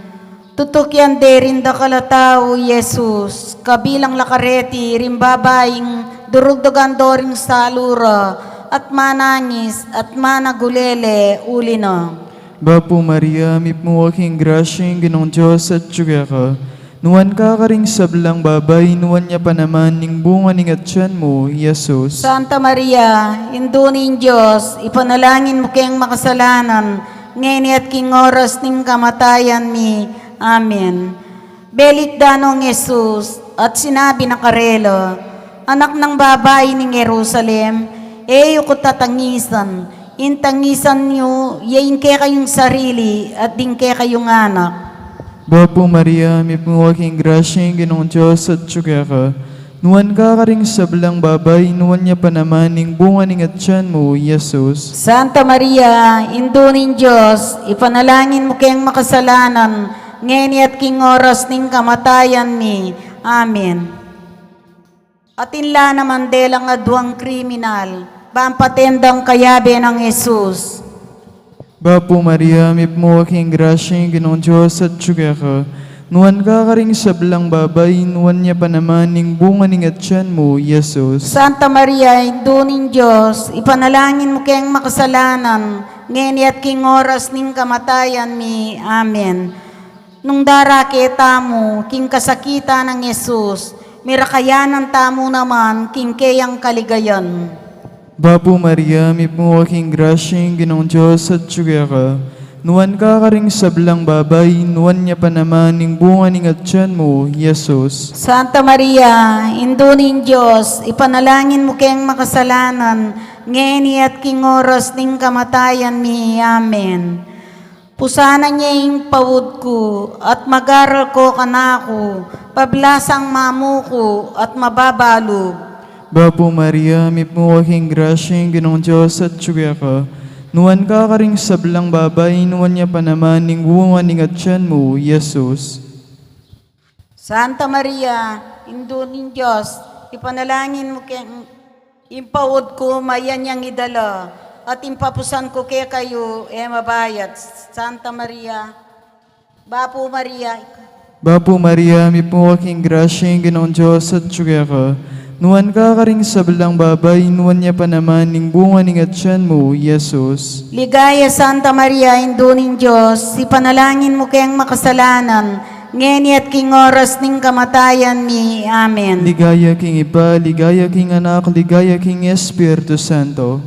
Tutukian de ring dakal a tau i Jesus, kabilang la kareti ring babaing durugdugan do ring salu ra, at manangis, at managulele uli na. Bapu Maria, mipmu ka king grasya, ing Ginung Dios atyu keka. Nuan ka karing sablang babai, nuan ya pa naman ing bunga ning atian mu, Jesus. Santa Maria, Indu ning Dios, ipanalangin mu keng makasalanan, ngeni at king oras ning kamatayan mi. Amen. Belit da nong Jesus, at sinabi na karela, Anak nang babai ning Jerusalem, e yu ku tatangisan, ing tangisan yu, ya ing kekayung sarili, at ding kekayung anak. Bapu Maria, mipmu ka king grasya, ing Ginung Dios atyu keka. Nuan ka karing sablang babai, nuan ya pa naman ing bunga ning atian mu, Jesus. Santa Maria, Indu ning Dios, ipanalangin mu keng makasalanan, ngeni at king oras ning kamatayan mi. Amen. Atin la naman delang aduang kriminal, ban paten dang kayabe nang Jesus. Bapu Maria, mipmu ka king grasya, ing Ginung Dios atyu keka. Nuan ka karing sablang babai, nuan ya pa naman ing bunga ning atian mu, Jesus. Santa Maria, Indu ning Dios, ipanalangin mu keng makasalanan, ngeni at king oras ning kamatayan mi. Amen. Nung darake tamu king kasakitan nang Jesus, mirakayanan tamu naman king keyang kaligayan. Bapu Maria, mipmu ka king grasya, ing Ginung Dios atyu keka. Nuan ka karing sablang babai, nuan ya pa naman ing bunga ning atian mu, Jesus. Santa Maria, Indu ning Dios, ipanalangin mu keng makasalanan, ngeni at king oras ning kamatayan mi. Amen. Pusanan ye ing paud ku, at magaral ko kanaku, pablasang mamuku, at mababalug. Bapu Maria, mipmu ka king grasya, ing Ginung Dios atyu keka. Nuan ka karing sablang babai, nuan ya pa naman ing bunga ning atian mu, Jesus. Santa Maria, Indu ning Dios, ipanalangin mu keng ing paud ku mayan yang idala, at ing papusan ku kekayu e mabayat. Santa Maria, Bapu Maria. Bapu Maria, mipmu ka king grasya, ing Ginung Dios atyu keka. Nuan ka karing sablang babai, nuan ya pa naman ing bunga ning atian mu, Jesus. Ligaya, Santa Maria, Indu ning Dios, ipanalangin mu keng makasalanan, ngeni at king oras ning kamatayan mi. Amen. Ligaya king Ibpa, ligaya king Anak, ligaya king Espiritu Santo.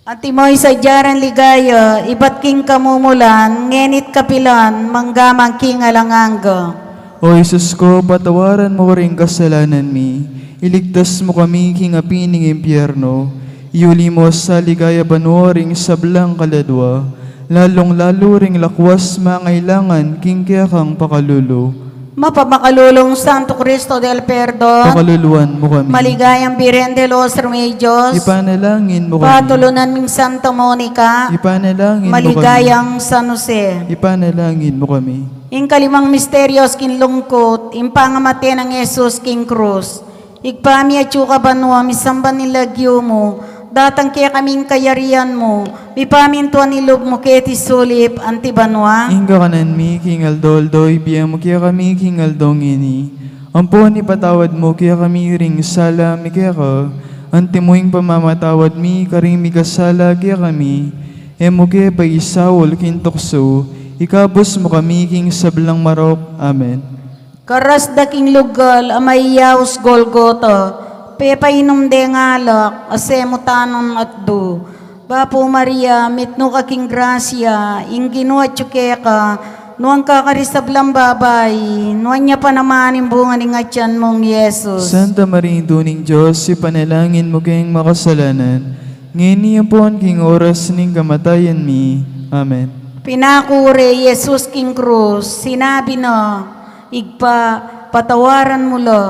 Antimo ing sadya rang ligaya, ibat king kamumulan, ngeni't kapilan, mangga man king alang angga. O Jesus ko, patawaran mu ring kasalanan mi, iligtas mu kami king api ning impyerno, iuli mu sa ligaya banua ring sablang kaladua, lalung-lalu ring lakwas mangailangan king kekang pakalulu. Mapamakalulung Santo Cristo del Perdon, pakaluluan mu kami. Maligayang Birhen de los Remedios, ipanalangin mu kami. Patulunan ming Santa Monica, ipanalangin mu kami. Maligayang San Jose, ipanalangin mu kami. Ing kalimang misteryos king lungkut, ing pangamate nang Jesus king krus. Ibpa mi atsu ka banua, misamban ing lagyu mu, Datang kekami ing kayarian mu, mipamintuan ing lub mu keti sulip anti banua. Ing kakanan mi king aldo-aldo ibie mu kekami king aldo ngeni. Ampon ipatawad mu kekami ring sala mi keka, anti mu ing pamamatawad mi karing mikasala kekami. E mu ke paisaul king tuksu, ikabus mu kami king sablang marok. Amen. Karas da king lugal a mayaus Golgota, pepainum deng alak a semutan nang atdu. Bapu Maria, mitmu ka king grasya, ing Ginu atyu keka, nuan ka karing sablang babai, nuan ya pa naman ing bunga ning atyan mung Jesus. Santa Maria, Indu ning Dios, ipanalangin mu keng makasalanan, ngeni ampon king oras ning kamatayan mi. Amen. Pinaku re Jesus king krus, sinabi na, Ibpa, patawaran mu la,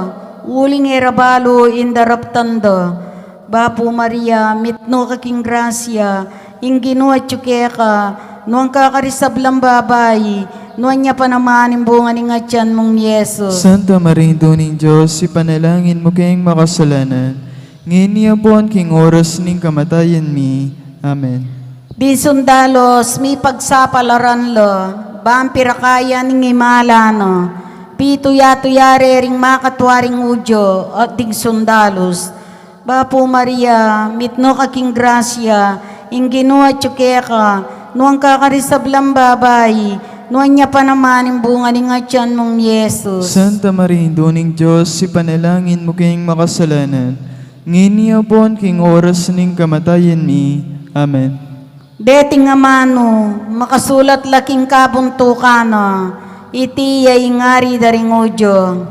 uling e ra balu ing daraptan da. Bapu Maria, mitmu ka king grasya, ing Ginu atyu keka, nuan ka karing sablang babai, nuan ya pa naman ing bunga ning atyan mung Jesus. Santa Maria, Indu ning Dios, ipanalangin mu keng makasalanan, ngeni ampon king oras ning kamatayan mi. Amen. Ding sundalus, mipagsapalaran la, ban pirakayan ing imala na, pituya-tuya re ring makatua ring Judio, at ding sundalus. Bapu Maria, mitmu ka king grasya, ing Ginu atyu keka, nuan ka karing sablang babai, nuan ya pa naman ing bunga ning atyan mung Jesus. Santa Maria, Indu ning Dios, ipanalangin mu keng makasalanan, ngeni ampon king oras ning kamatayan mi. Amen. Deting amanu, makasulat la king kabuntukan na, iti ya ing ari da ring Judio.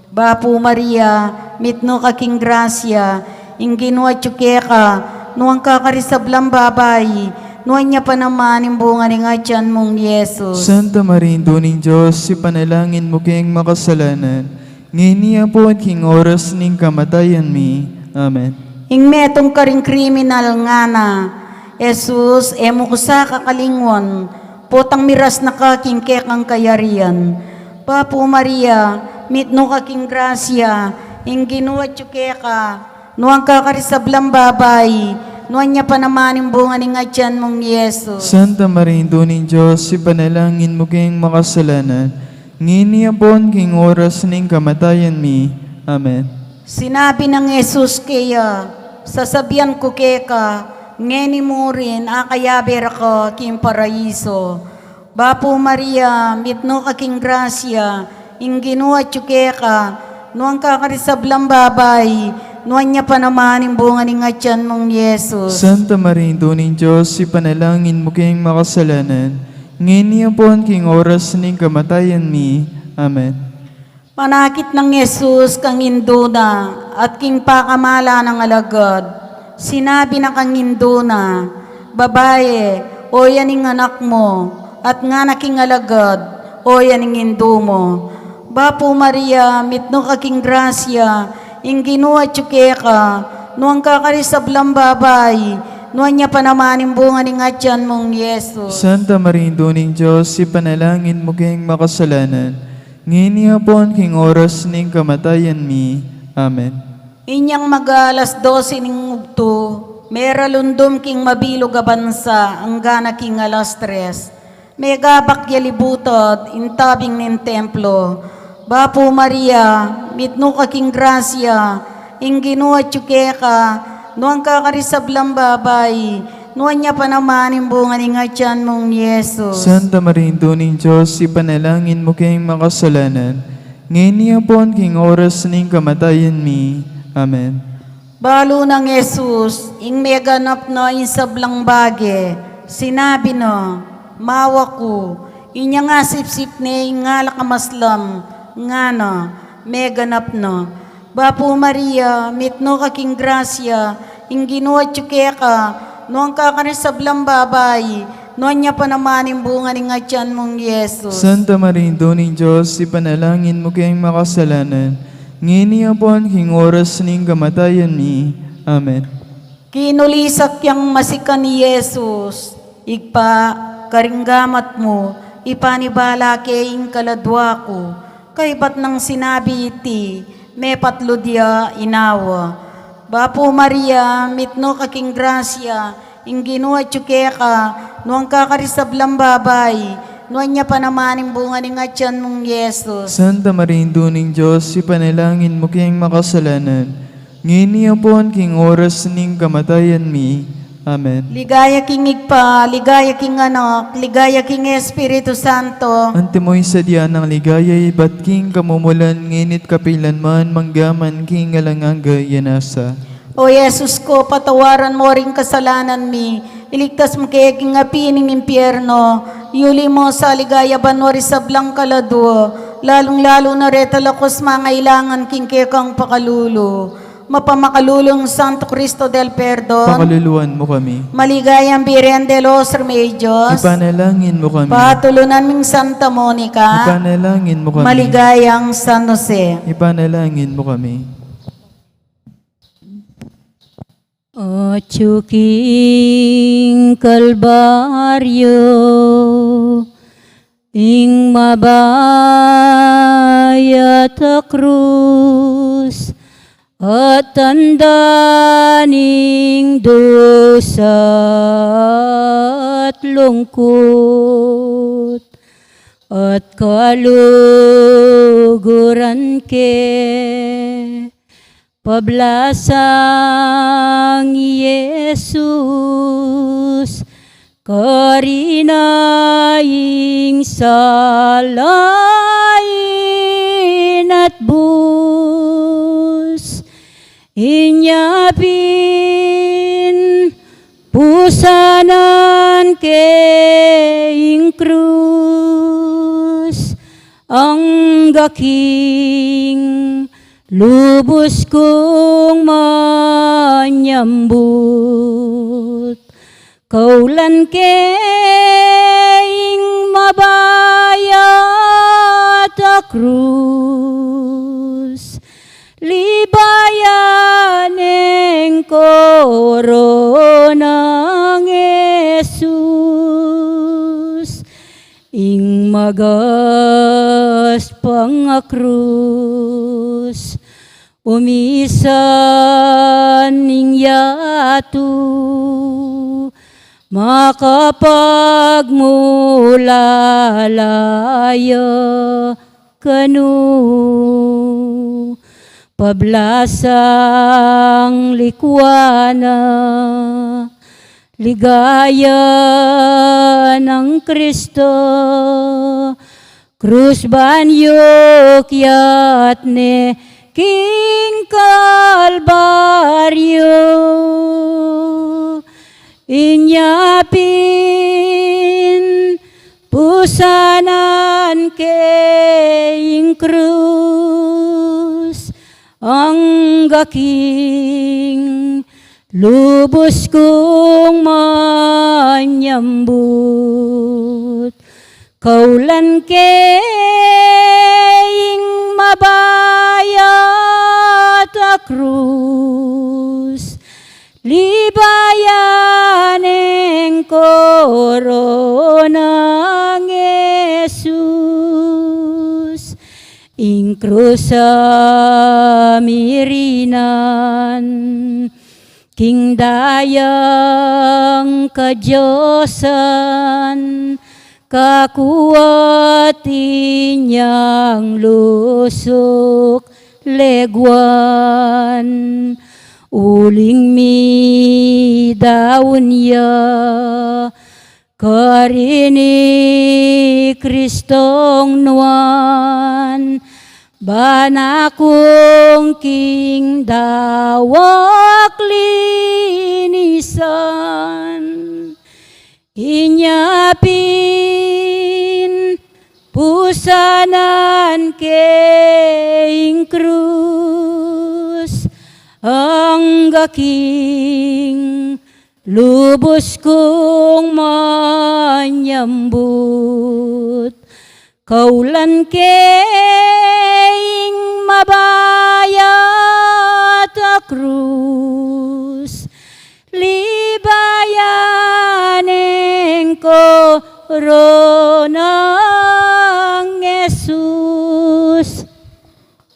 Bapu Maria, mitmu ka king grasya, ing Ginu atyu keka, nuan ka karing sablang babai, nuan ya pa naman ing bunga ning atyan mung Jesus. Santa Maria, Indu ning Dios, ipanalangin mu keng makasalanan, ngeni ampon king oras ning kamatayan mi. Amen. Ing metung karing kriminal ngana, Jesus, e mu ku sa kakalingwan, potang miras na ka king kekang kayarian. Bapu Maria, mitmu ka king grasya, ing Ginu atyu keka, nuan ka karing sablang babai, nuan ya pa naman ing bunga ning atyan mung Jesus. Santa Maria, Indu ning Dios, ipanalangin mu keng makasalanan, ngeni ampon king oras ning kamatayan mi. Amen. Sinabi nang Jesus keya, Sasabian ku keka, ngeni murin akayabe ra ka king paraiso. Bapu Maria, mitmu ka king grasya, ing Ginu atyu keka, nuan ka karing sablang babai, nuan ya pa naman ing bunga ning atyan mung Jesus. Santa Maria, Indu ning Dios, ipanalangin mu keng makasalanan, ngeni ampon king oras ning kamatayan mi. Amen. Manakit nang Jesus kang indu na at king pakamalan nang alagad. Sinabi na kang indu na, Babae, oyan ing anak mu, at ngana king alagad, Oyan ing indu mu. Bapu Maria, mitmu ka king grasya, ing Ginu atyu keka, nuan ka karing sablang babai, nuan ya pa naman ing bunga ning atyan mung Jesus. Santa Maria, Indu ning Dios, ipanalangin mu keng makasalanan, ngeni ampon king oras ning kamatayan mi. Amen. Inyang maga alas dose ning bugtu, mera lundum king mabilug a bansa, anggana king alas tres. Megabak ya libutad ing tabing ning templo. Bapu Maria, mitmu ka king grasya, ing Ginu atyu keka, nuan ka karing sablang babai, nuan ya pa naman ing bunga ning atyan mung Jesus. Santa Maria, Indu ning Dios, ipanalangin mu keng makasalanan, ngeni ampon king oras ning kamatayan mi. Amen. Balu nang Jesus, ing meganap na ing sablang bage, sinabi na, Mawa ku. Inyang asipsip ne ing alak a maslam, ngana, Meganap na. Bapu Maria, mitmu ka king grasya, ing Ginu atyu keka, nuan ka karing sablang babai, nuan ya pa naman ing bunga ning atyan mung Jesus. Santa Maria, Indu ning Dios, ipanalangin mu keng makasalanan, ngeni ampon king oras ning kamatayan mi. Amen. Kinulisak yang masikan i Jesus, Ibpa, karing gamat mu, ipanibala ke ing kaladua ku. Kaybat nang sinabi iti, mepatlud ya inawa. Bapu Maria, mitmu ka king grasya, ing Ginu atyu keka, nuan ka karing sablang babai, nuan ya pa naman ing bunga ning atian mung Jesus. Santa Maria, Indu ning Dios, ipanalangin mu keng makasalanan, ngeni ampon king oras ning kamatayan mi. Amen. Ligaya king Ibpa, ligaya king Anak, ligaya king Espiritu Santo. Antimo ing sadya nang ligaya ibat king kamumulan, ngeni't kapilan man, mangga man king alang angga. Nasa. O Jesus ko, patawaran mu ring kasalanan mi, iligtas mu kami king api ning impyerno, yuli mu sa ligaya banua ring sablang kaladua, lalung-lalu na reta lakus mangailangan king kekang pakalulu. Mapamakalulung Santo Cristo del Perdon. Pakaluluan mu kami. Maligayang Birhen de los Remedios. Ipanalangin mu kami. Patulunan ming Santa Monica. Ipanalangin mu kami. Maligayang San Jose. Ipanalangin mu kami. Atyu king Kalbaryo, ing mabayat a krus, at tanda ning dusa at lungkut, at kaluguran ke. Pablasang Jesus, karina ing salain at bus, inya pin pusanan ke ing krus, angga king lubus kung manyambut. Kaulan ke ing mabayat a krus, libayan ing koronang Jesus, ing magaspang a krus, umisan ning yatu, makapagmulala ya kanu. Pablasang likwan na, ligaya nang Kristo, krus ban yu kiat ne king Kalbaryo. Inya pin pusanan ke ing krus, angga king lubus kung manyambut. Kaulan ke ing mabayat a krus, libayan ing koronang Jesus, ing krus a mirinan king dayang kadiosan, kakuat inyang lusuk leguan, uling midaun ya karin i Kristong nuan, ban akung king dawak linisan. Inya pin pusanan ke ing krus, angga king lubus kung manyambut. Kaulan ke ing mabayat a krus, libayan ing koronang Jesus.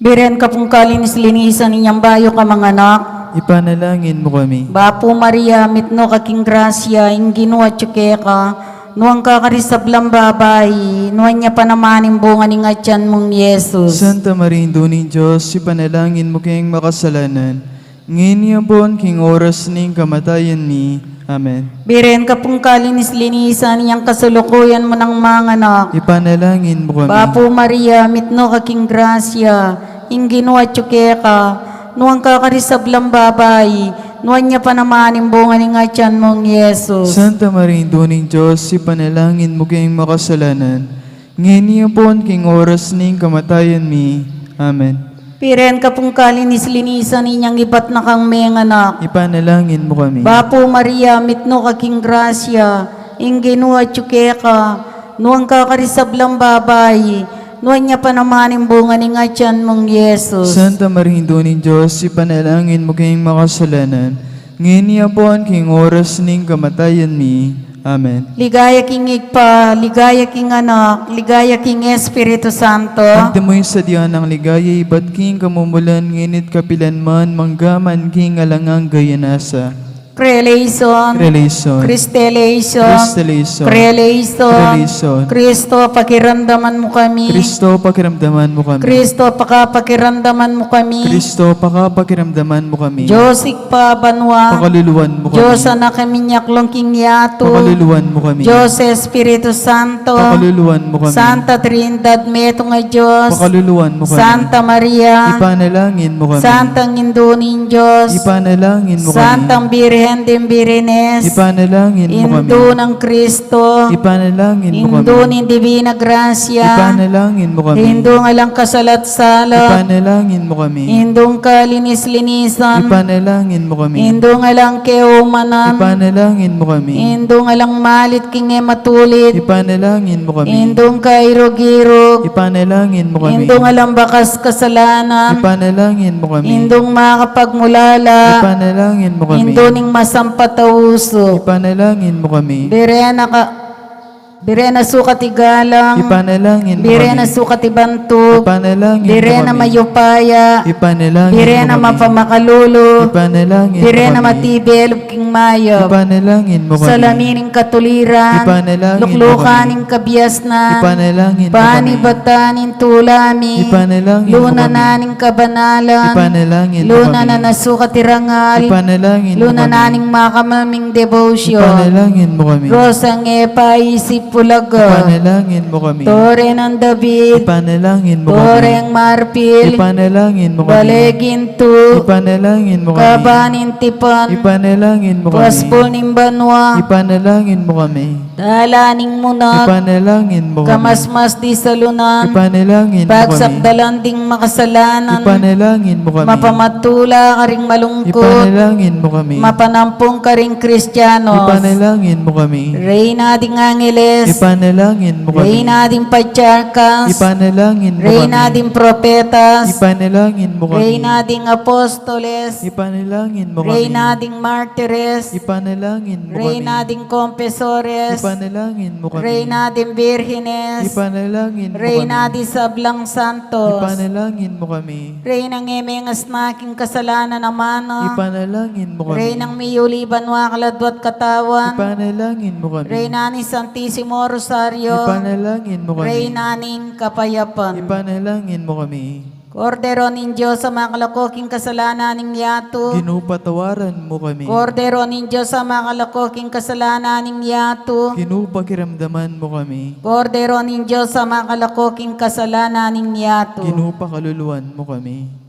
Biren ka pung kalinis-linisan inyang bayu ka manganak. Ipanalangin mu kami. Bapu Maria, mitmu ka king grasya, ing Ginu atyu keka, nuan ka karing sablang babai, nuan ya pa naman ing bunga ning atyan mung Jesus. Santa Maria, Indu ning Dios, ipanalangin mu keng makasalanan, ngeni ampon king oras ning kamatayan mi. Amen. Birhen ka pung kalinis-linisan, inyang kasalukuyan mu nang manganak. Ipanalangin mu kami. Bapu Maria, mitmu ka king grasya, ing Ginu atyu keka, nuan ka karing sablang babai, nuan ya pa naman ing bunga ning atyan mung Jesus. Santa Maria, Indu ning Dios, ipanalangin mu keng makasalanan, ngeni ampon king oras ning kamatayan mi. Amen. Birhen ka pung kalinis-linisan, inyang ibat na kang menganak. Ipanalangin mu kami. Bapu Maria, mitmu ka king grasya, ing Ginu atyu keka, nuan ka karing sablang babai, nuan ya pa naman ing bunga ning atyan mung Jesus. Santa Maria, Indu ning Dios, ipanalangin mu keng makasalanan, ngeni ampon king oras ning kamatayan mi. Amen. Ligaya king Ibpa, ligaya king Anak, ligaya king Espiritu Santo. Antimo ing sadya nang ligaya ibat king kamumulan, ngeni't kapilan man, mangga man king alang angga. Nasa. Creation. Creation. Christelation. Christelation. Creation. Creation. Kristo, pakiramdaman mu kami. Kristo, pakiramdaman mu kami. Kristo, pakapakiramdaman mu kami. Kristo, pakapakiramdaman mu kami. Dios Ibpa banua. Pakaluluan mu kami. Dios Anak a minyaklung king yatu. Pakaluluan mu kami. Dios Espiritu Santo. Pakaluluan mu kami. Santa Trinidad, metung a Dios. Pakaluluan mu kami. Santa Maria. Ipanalangin mu kami. Santang Indu ning Dios. Ipanalangin mu kami. Santang Birhen ding Birhenes. Ipanalangin mu kami. Indu nang Kristo. Ipanalangin mu kami. Indu ning Divina Gracia. Ipanalangin mu kami. Indung alang kasala't sala. Ipanalangin mu kami. Indung kalinis-linisan. Ipanalangin mu kami. Indung alang keumanan. Ipanalangin mu kami. Indung alang malit king e matulid. Ipanalangin mu kami. Indung kairug-irug. Ipanalangin mu kami. Indung alang bakas kasalanan. Ipanalangin mu kami. Indung makapagmulala. Ipanalangin mu kami. Indu ning masampat a usu. Ipanalangin mu kami. Birhen a ka-, Birhen a sukat igalang. Ipanalangin mu kami. Birhen a sukat ibantug. Ipanalangin mu kami. Birhen a mayupaya. Ipanalangin mu kami. Birhen a mapamakalulu. Ipanalangin mu kami. Birhen a matibe lub king mayap. Ipanalangin mu kami. Salamin ning katuliran. Ipanalangin mu kami. Luklukan ning kabiasnan. Ipanalangin mu kami. Panibatan ning tula mi. Ipanalangin mu kami. Luna na ning kabanalan. Ipanalangin mu kami. Luna na ning sukat irangal. Ipanalangin mu kami. Luna na ning makamal ming debosyon. Ipanalangin mu kami. Rosang e paisip bulaga. Ipanalangin mu kami. Tore nang David. Ipanalangin mu kami. Toreng marpil. Ipanalangin mu kami. Bale gintu. Ipanalangin mu kami. Kaba ning tipan. Ipanalangin mu kami. Puaspul ning banua. Ipanalangin mu kami. Dalan ning munat. Ipanalangin mu kami. Kamasmas di salunan. Ipanalangin mu kami. Pagsakdalan ding makasalanan. Ipanalangin mu kami. Mapamatula karing malungkut. Ipanalangin mu kami. Mapanampung karing Kristianos. Ipanalangin mu kami. Reyna ding angeles. Ipanalangin mu kami. Reyna ding patriarkas. Ipanalangin mu kami. Reyna ding propetas. Ipanalangin mu kami. Reyna ding apostoles. Ipanalangin mu kami. Reyna ding martires. Ipanalangin mu kami. Reyna ding kompesores. Ipanalangin mu kami. Reyna ding birhenes. Ipanalangin mu kami. Reyna ding sablang santos. Ipanalangin mu kami. Reynang e mengasna king kasalanan a mano. Ipanalangin mu kami. Reynang miyuli banua kaladua't katawan. Ipanalangin mu kami. Reyna ning Santisimo Rosario. Ipanalangin mu kami. Reyna ning kapayapan. Ipanalangin mu kami. Kordero ning Dios a makalako king kasalanan ning yatu. Ginu, patawaran mu kami. Kordero ning Dios a makalako king kasalanan ning yatu. Ginu, pakiramdaman mu kami. Kordero ning Dios a makalako king kasalanan ning yatu. Ginu, pakaluluan mu kami.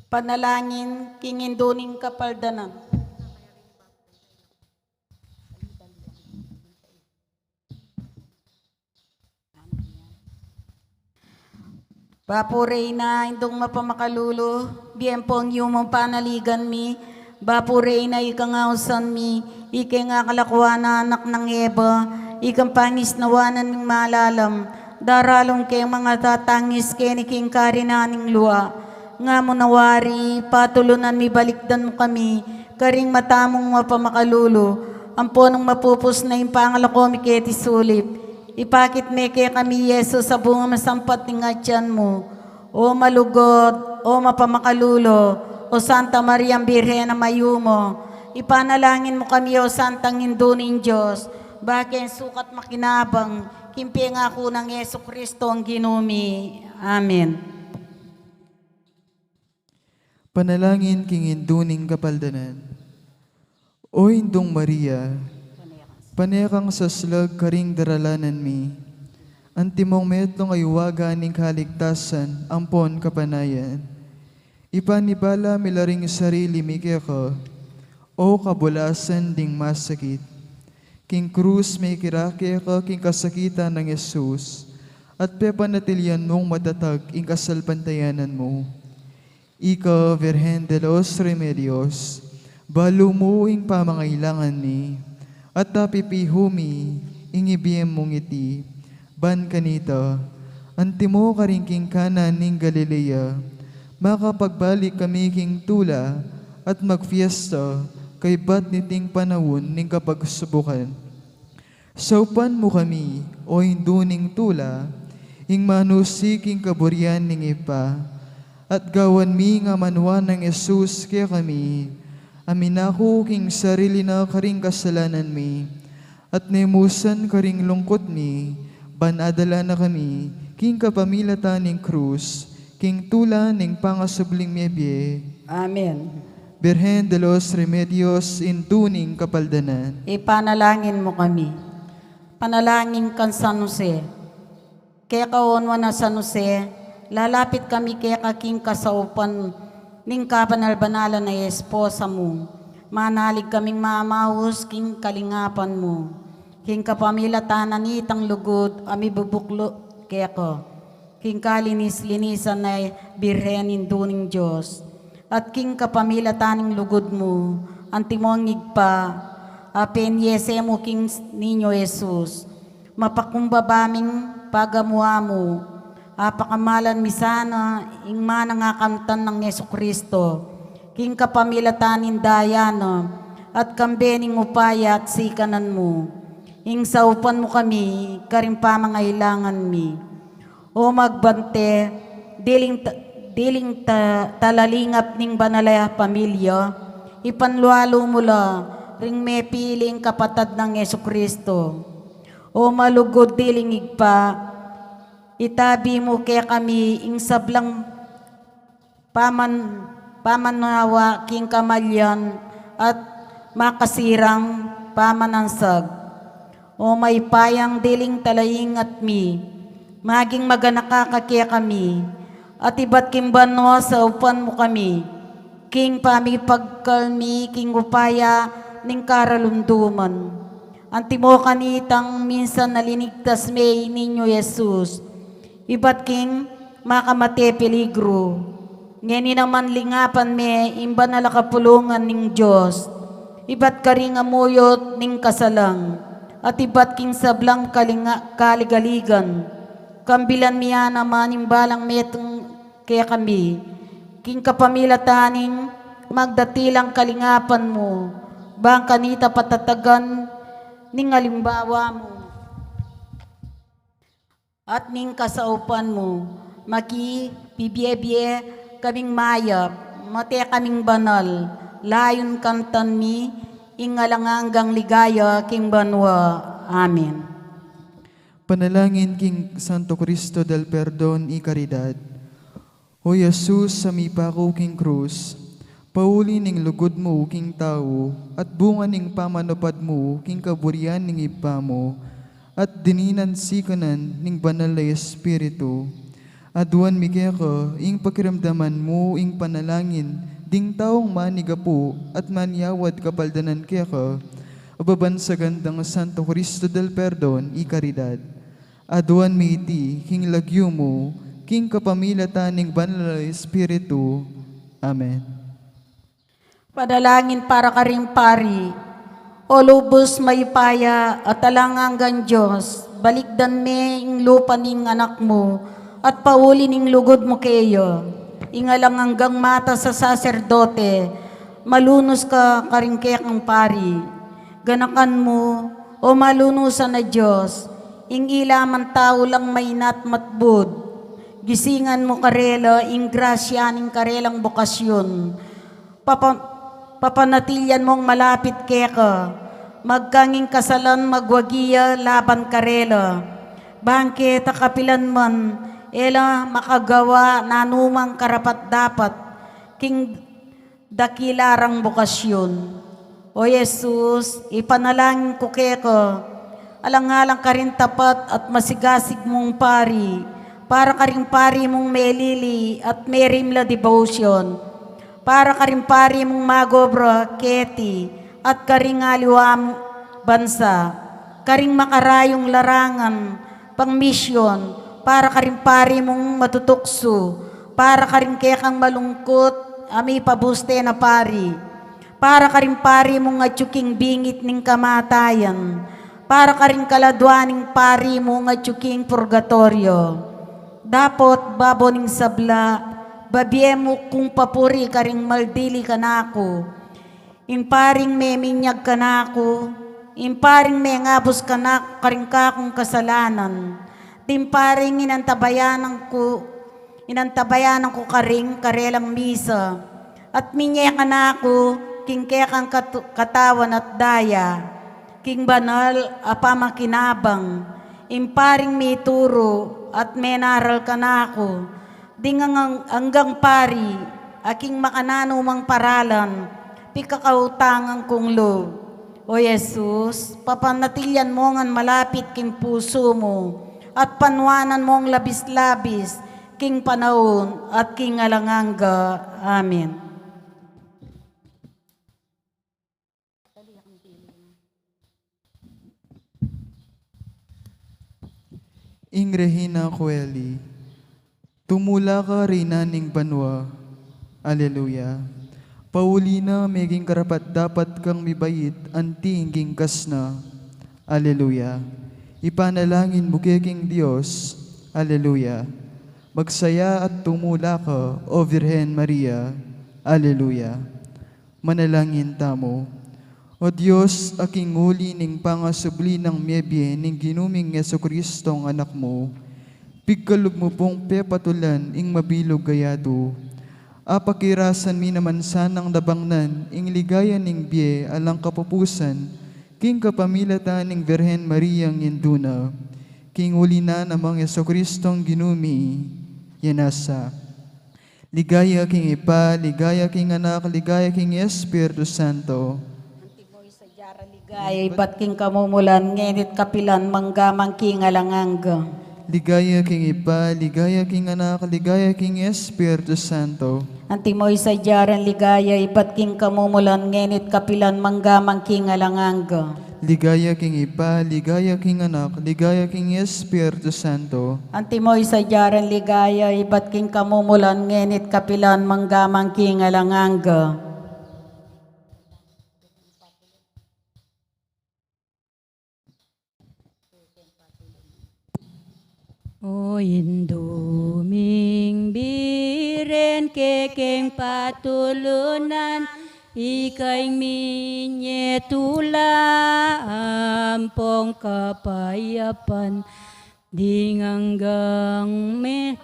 Panalangin king Indu ning Kapaldanan. Bapu Reyna, Indung mapamakalulu, bien pung yumu panaligan mi. Bapu Reyna, ikang ausan mi, Ika ing akalakuan a anak nang Eva, ikang pangisnawanan ming malalam, daralung keng mangatatangis keni king karinan ning lua. Nga mu na wari, patulunan mi balikdan mu kami karing mata mung mapamakalulu, ampon nung mapupus na ing pangalako mi keti sulip, ipakit me kekami i Jesus a bunga masampat ning atian mu. O malugud, o mapamakalulu, o Santa Mariang Birhen a mayumu, ipanalangin mu kami, o Santang Indu ning Dios, ba keng sukat makinabang king pengaku nang Jesucristo a Ginu mi. Amen. Panalangin king Indu ning Kapaldanan. O Indung Maria, pane kang saslag karing daralanan mi. Antimong metung a iwaga ning kaligtasan ampon kapanayan. Ipanibala mi la ring sarili mi keka, o kabulasan ding masakit. King krus mekirake ka king kasakitan nang Jesus, at pepanatilian mung matatag ing kasalpantayanan mu. Ika, Virgen de los Remedios, balu mu ing pamangailangan mi, at tapipihu mi ing ibie mung iti. Ban kanita, antimo karing king Cana ning Galilea, makapagbalik kami king tula at magfiesta kaybat niting panaun ning kapagsubukan. Saupan mu kami, o Indu ning tula, ing manusi king kaburian ning Ibpa, at gawan mi ing amanwa nang Jesus kekami, a minaku king sarili na karing kasalanan mi, at nemusan karing lungkut mi, ban adala na kami king kapamilatan ning krus, king tula ning pangasubling mebie. Amen. Birhen de los Remedios, Indu ning Kapaldanan. Ipanalangin mu kami. Panalangin kang San Jose. Keka o Nuan a San Jose, lalapit kami keka king kasaupan ning kabanal-banalan a esposa mu. Manalig kaming mamaus king kalingapan mu. King kapamilatan na nitang lugud a mibubuklu keka. King kalinis-linisan a Birhen Indu ning Dios, at king kapamilatan ning lugud mu, antimong Ibpa, a penyese mu king Niño Jesus, mapakumbaba ming pagamu-amu, apakamalan mi sana ing manang a kamtan nang Jesucristo, king kapamilatan ning daya na, at kambe ning upaya at sikanan mu, ing saupan mu kami karing pamangailangan mi. O magbante, diling ta-, diling ta-, talalingap ning banal a pamilya, ipanlualu mu la ring mepiling kapatad nang Jesucristo. O malugud diling Ibpa, itabi mu kekami ing sablang paman-, pamanawa king kamalian at makasirang pamanansag. O mayupayang diling talaingat mi, maging maganaka ka kekami, at ibat king banua saupan mu kami, king pamipagkalmi king upaya ning karalunduman. Antimo kanitang minsan a linigtas me i Niño Jesus, ibat king makamate peligru. Ngeni naman lingapan me ing banal a kapulungan ning Dios, ibat karing amuyut ning kasalang, at ibat king sablang kalinga-, kaligaligan, kambilan mi ya naman ing balang metung kekami, king kapamilatan ning magdatilang kalingapan mu, bang kanita patatagan ning alimbawa mu at ning kasaupan mu, makipibie-bie kaming mayap, mate kaming banal, layun kamtan mi ing alang anggang ligaya king banua. Amen. Panalangin king Santo Cristo del Perdon y Caridad. O Jesus, a mipaku king krus, pauli ning lugud mu king tau, at bunga ning pamanupad mu king kaburian ning Ibpa mu, at dininan sikanan ning Banal a Espiritu. Aduan mi keka ing pakiramdaman mu ing panalangin ding taung manigapu at manyawad kapaldanan keka, a babansagan dang Santo Cristo del Perdon y Caridad. Aduan mi iti king lagyu mu, king kapamilatan ning Banal a Espiritu. Amen. Panalangin para karing pari. O lubus mayupaya at alang anggang Dios, balikdan me ing lupa ning Anak mu, at pauli ning lugud mu keya, ing alang anggang matas a saserdote, malunus ka karing kekang pari. Ganakan mu, O malunusan a Dios, ing ila man tau lang mainat matbud. Gisingan mu karela ing grasya ning karelang bokasyun. Papa-, papanatilian mung malapit keka, magkang ing kasalan magwagi ya laban karela. Bang keta kapilan man, e la makagawa nanumang karapat-dapat king dakila rang bokasyun. O Jesus, ipanalangin ku keka, alang-alang karing tapat at masigasig mung pari, para karing pari mung melili at merimla devotion, para karing pari mung magobra keti at karing aliwang bansa, karing makarayung larangan pang misyon, para karing pari mung matutuksu, para karing kekang malungkut a mipabuste na pari, para karing pari mung atyu king bingit ning kamatayan, para karing kaladwa ning pari mung atyu king purgatoryo. Dapot babo ning sabla, babie mu kung papuri karing maldili kanaku, ing paring meminyag kanaku, ing paring mengabus kanaku karing kakung kasalanan, ding paring inantabayanan ku, inantabayanan ku karing karelang misa, at minye kanaku king kekang katu-, katawan at daya, king banal a pamakinabang, ing paring mituru at menaral kanaku, ding ang-, anggang pari, a king makananumang paralan, pikakautangan kung lub. O Jesus, papanatilian mu ngan malapit king pusu mu, at panuanan mung labis-labis, king panaun at king alang angga. Amen. Ing Regina Coeli. Tumula ka, Reyna ning banua. Aleluya. Pauli na, meging karapat-dapat kang mibait anti ing king kasna. Aleluya. Ipanalangin mu ke king Dios. Aleluya. Magsaya at tumula ka, O Virgen Maria. Aleluya. Manalangin tamu. O Dios, a king uli ning pangasubli nang mebie ning Ginu ming Jesucristong Anak mu, pigkalub mu pung pepatulan ing mabilug a yatu. Apakirasan mi naman sanang dabangnan ing ligaya ning bie alang kapupusan, king kapamilatan ning Virgen Mariang indu na, king uli na namang Jesucristong Ginu mi. Yanasa. Ligaya king Ibpa, ligaya king Anak, ligaya king Espiritu Santo. Antimo ing sadya rang ligaya ibat king kamumulan, ngeni't kapilan, mangga man king alang angga. Ligaya king Ibpa, ligaya king Anak, ligaya king Espiritu Santo. Antimo ing sadya rang ligaya ibat king kamumulan, ngeni't kapilan, mangga man king alang angga. Ligaya king Ibpa, ligaya king Anak, ligaya king Espiritu Santo. Antimo ing sadya rang ligaya ibat king kamumulan, ngeni't kapilan, mangga man king alang angga. O Indu ming Birhen, kekeng patulunan, ika ing minye tula ampong kapayapan, ding anggang me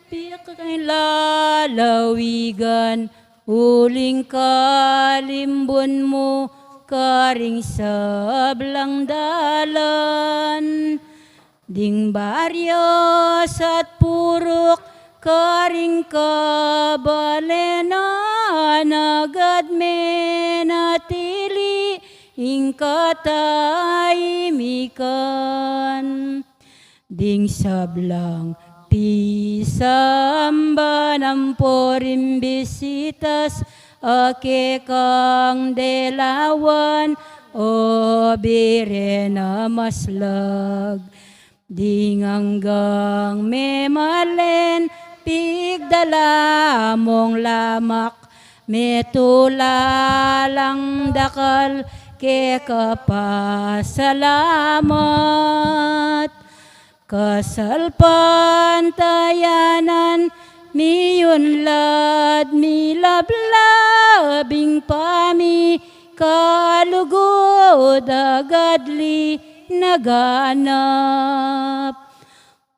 pikeng lalawigan, uling kalimbun mu karing sablang dalan. Ding baryos at puruk karing kabalenan, agad menatili ing katahimikan. Ding sablang pisamban ampo ring bisitas a kekang delawan, O Birhen a maslag. Ding anggang memalen, pigdala mung lamak, metula lang dakal, keka pasalamat. Kasalpantayanan, miyunlad, milablab ing pamikalugud, agad li naganap.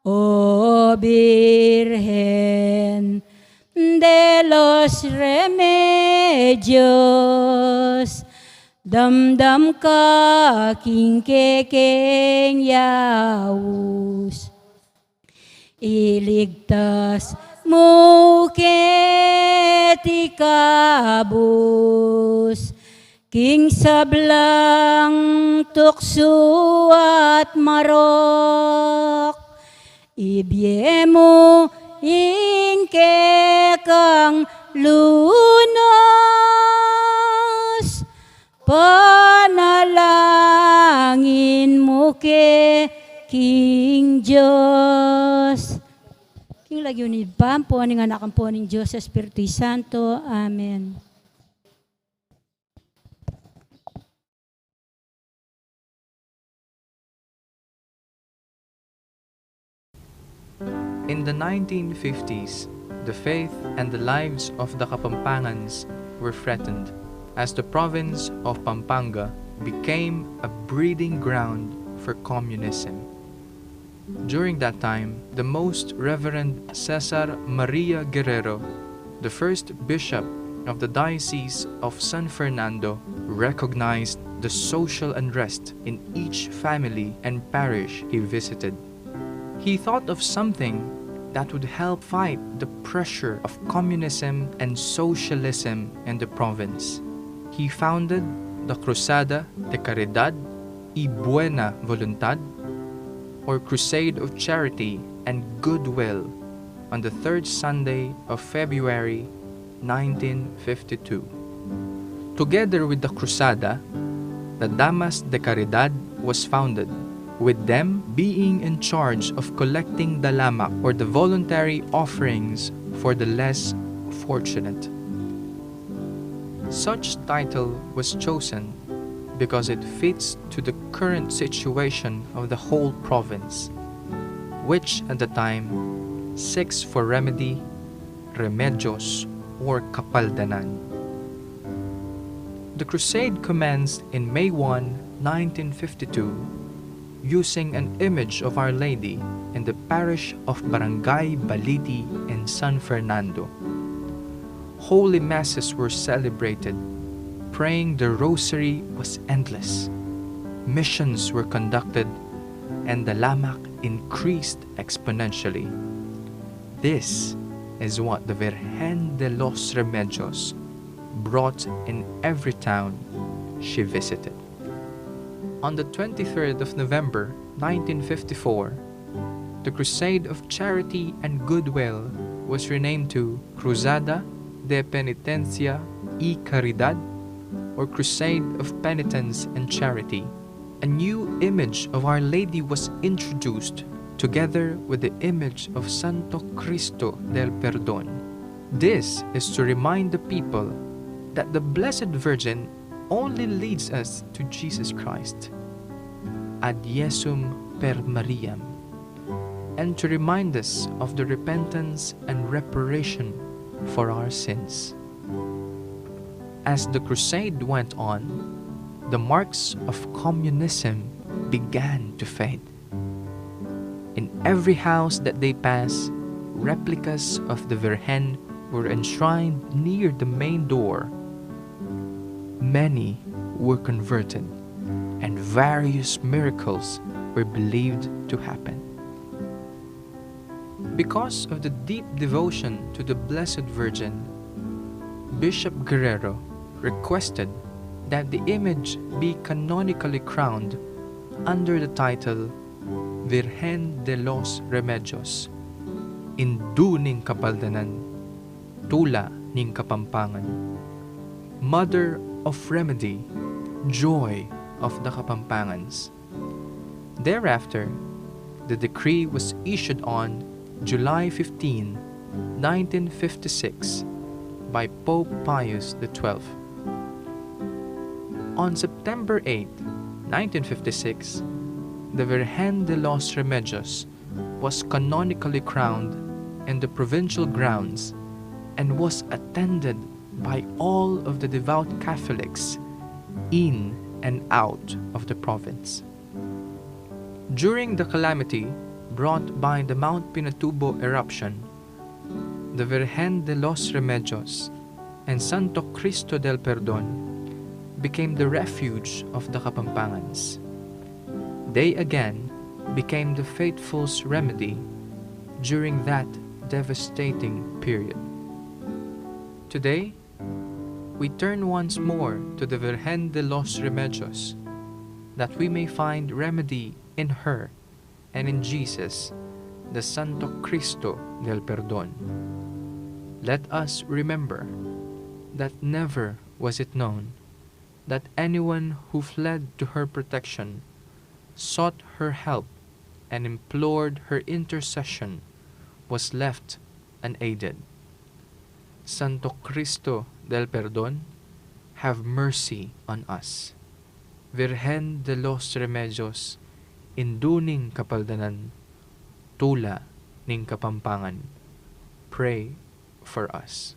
O Birhen de los Remedios, damdam ka king kekeng yaus. Iligtas mu keti kabus king sablang tuksu at marok. Ibie mu ing kekang lunas, panalangin mu ke king Dios. King lagyu ning Ibpa, ampo ning Anak, ampo ning Dios Espiritu Santo. Amen. In the nineteen fifties, the faith and the lives of the Kapampangans were threatened as the province of Pampanga became a breeding ground for communism. During that time, the Most Reverend Cesar Maria Guerrero, the first bishop of the Diocese of San Fernando, recognized the social unrest in each family and parish he visited. He thought of something that would help fight the pressure of communism and socialism in the province. He founded the Cruzada de Caridad y Buena Voluntad, or Crusade of Charity and Goodwill, on the third Sunday of February nineteen fifty-two. Together with the Cruzada, the Damas de Caridad was founded, with them being in charge of collecting dalamak, or the voluntary offerings for the less fortunate. Such title was chosen because it fits to the current situation of the whole province, which at the time seeks for remedy, remedios, or kapaldanan. The crusade commenced in May one, nineteen fifty-two, using an image of Our Lady in the parish of Barangay Baliti in San Fernando. Holy masses were celebrated, praying the rosary was endless, missions were conducted, and dalamak increased exponentially. This is what the Virgen de los Remedios brought in every town she visited. On the twenty-third of November nineteen fifty-four, the Crusade of Charity and Goodwill was renamed to Cruzada de Penitencia y Caridad, or Crusade of Penitence and Charity. A new image of Our Lady was introduced, together with the image of Santo Cristo del Perdon. This is to remind the people that the Blessed Virgin only leads us to Jesus Christ. Ad Jesum per Mariam, and to remind us of the repentance and reparation for our sins. As the crusade went on, the marks of communism began to fade. In every house that they passed, replicas of the Virgen were enshrined near the main door. Many were converted, and various miracles were believed to happen. Because of the deep devotion to the Blessed Virgin, Bishop Guerrero requested that the image be canonically crowned under the title Virgen de los Remedios, Indu ning Kapaldanan, Tula ning Kapampangan, Mother of Remedy, Joy of the Kapampangans. Thereafter, the decree was issued on July fifteen, nineteen fifty-six, by Pope Pius the twelfth. On September eighth, nineteen fifty-six, the Virgen de los Remedios was canonically crowned in the provincial grounds and was attended by all of the devout Catholics in and out of the province. During the calamity brought by the Mount Pinatubo eruption, the Virgen de los Remedios and Santo Cristo del Perdon became the refuge of the Kapampangans. They again became the faithful's remedy during that devastating period. Today, we turn once more to the Virgen de los Remedios, that we may find remedy in her and in Jesus, the Santo Cristo del Perdon. Let us remember that never was it known that anyone who fled to her protection, sought her help, and implored her intercession was left unaided. Santo Cristo del Perdon, have mercy on us. Virgen de los Remedios, Indu ning Kapaldanan, Tula ning Kapampangan, pray for us.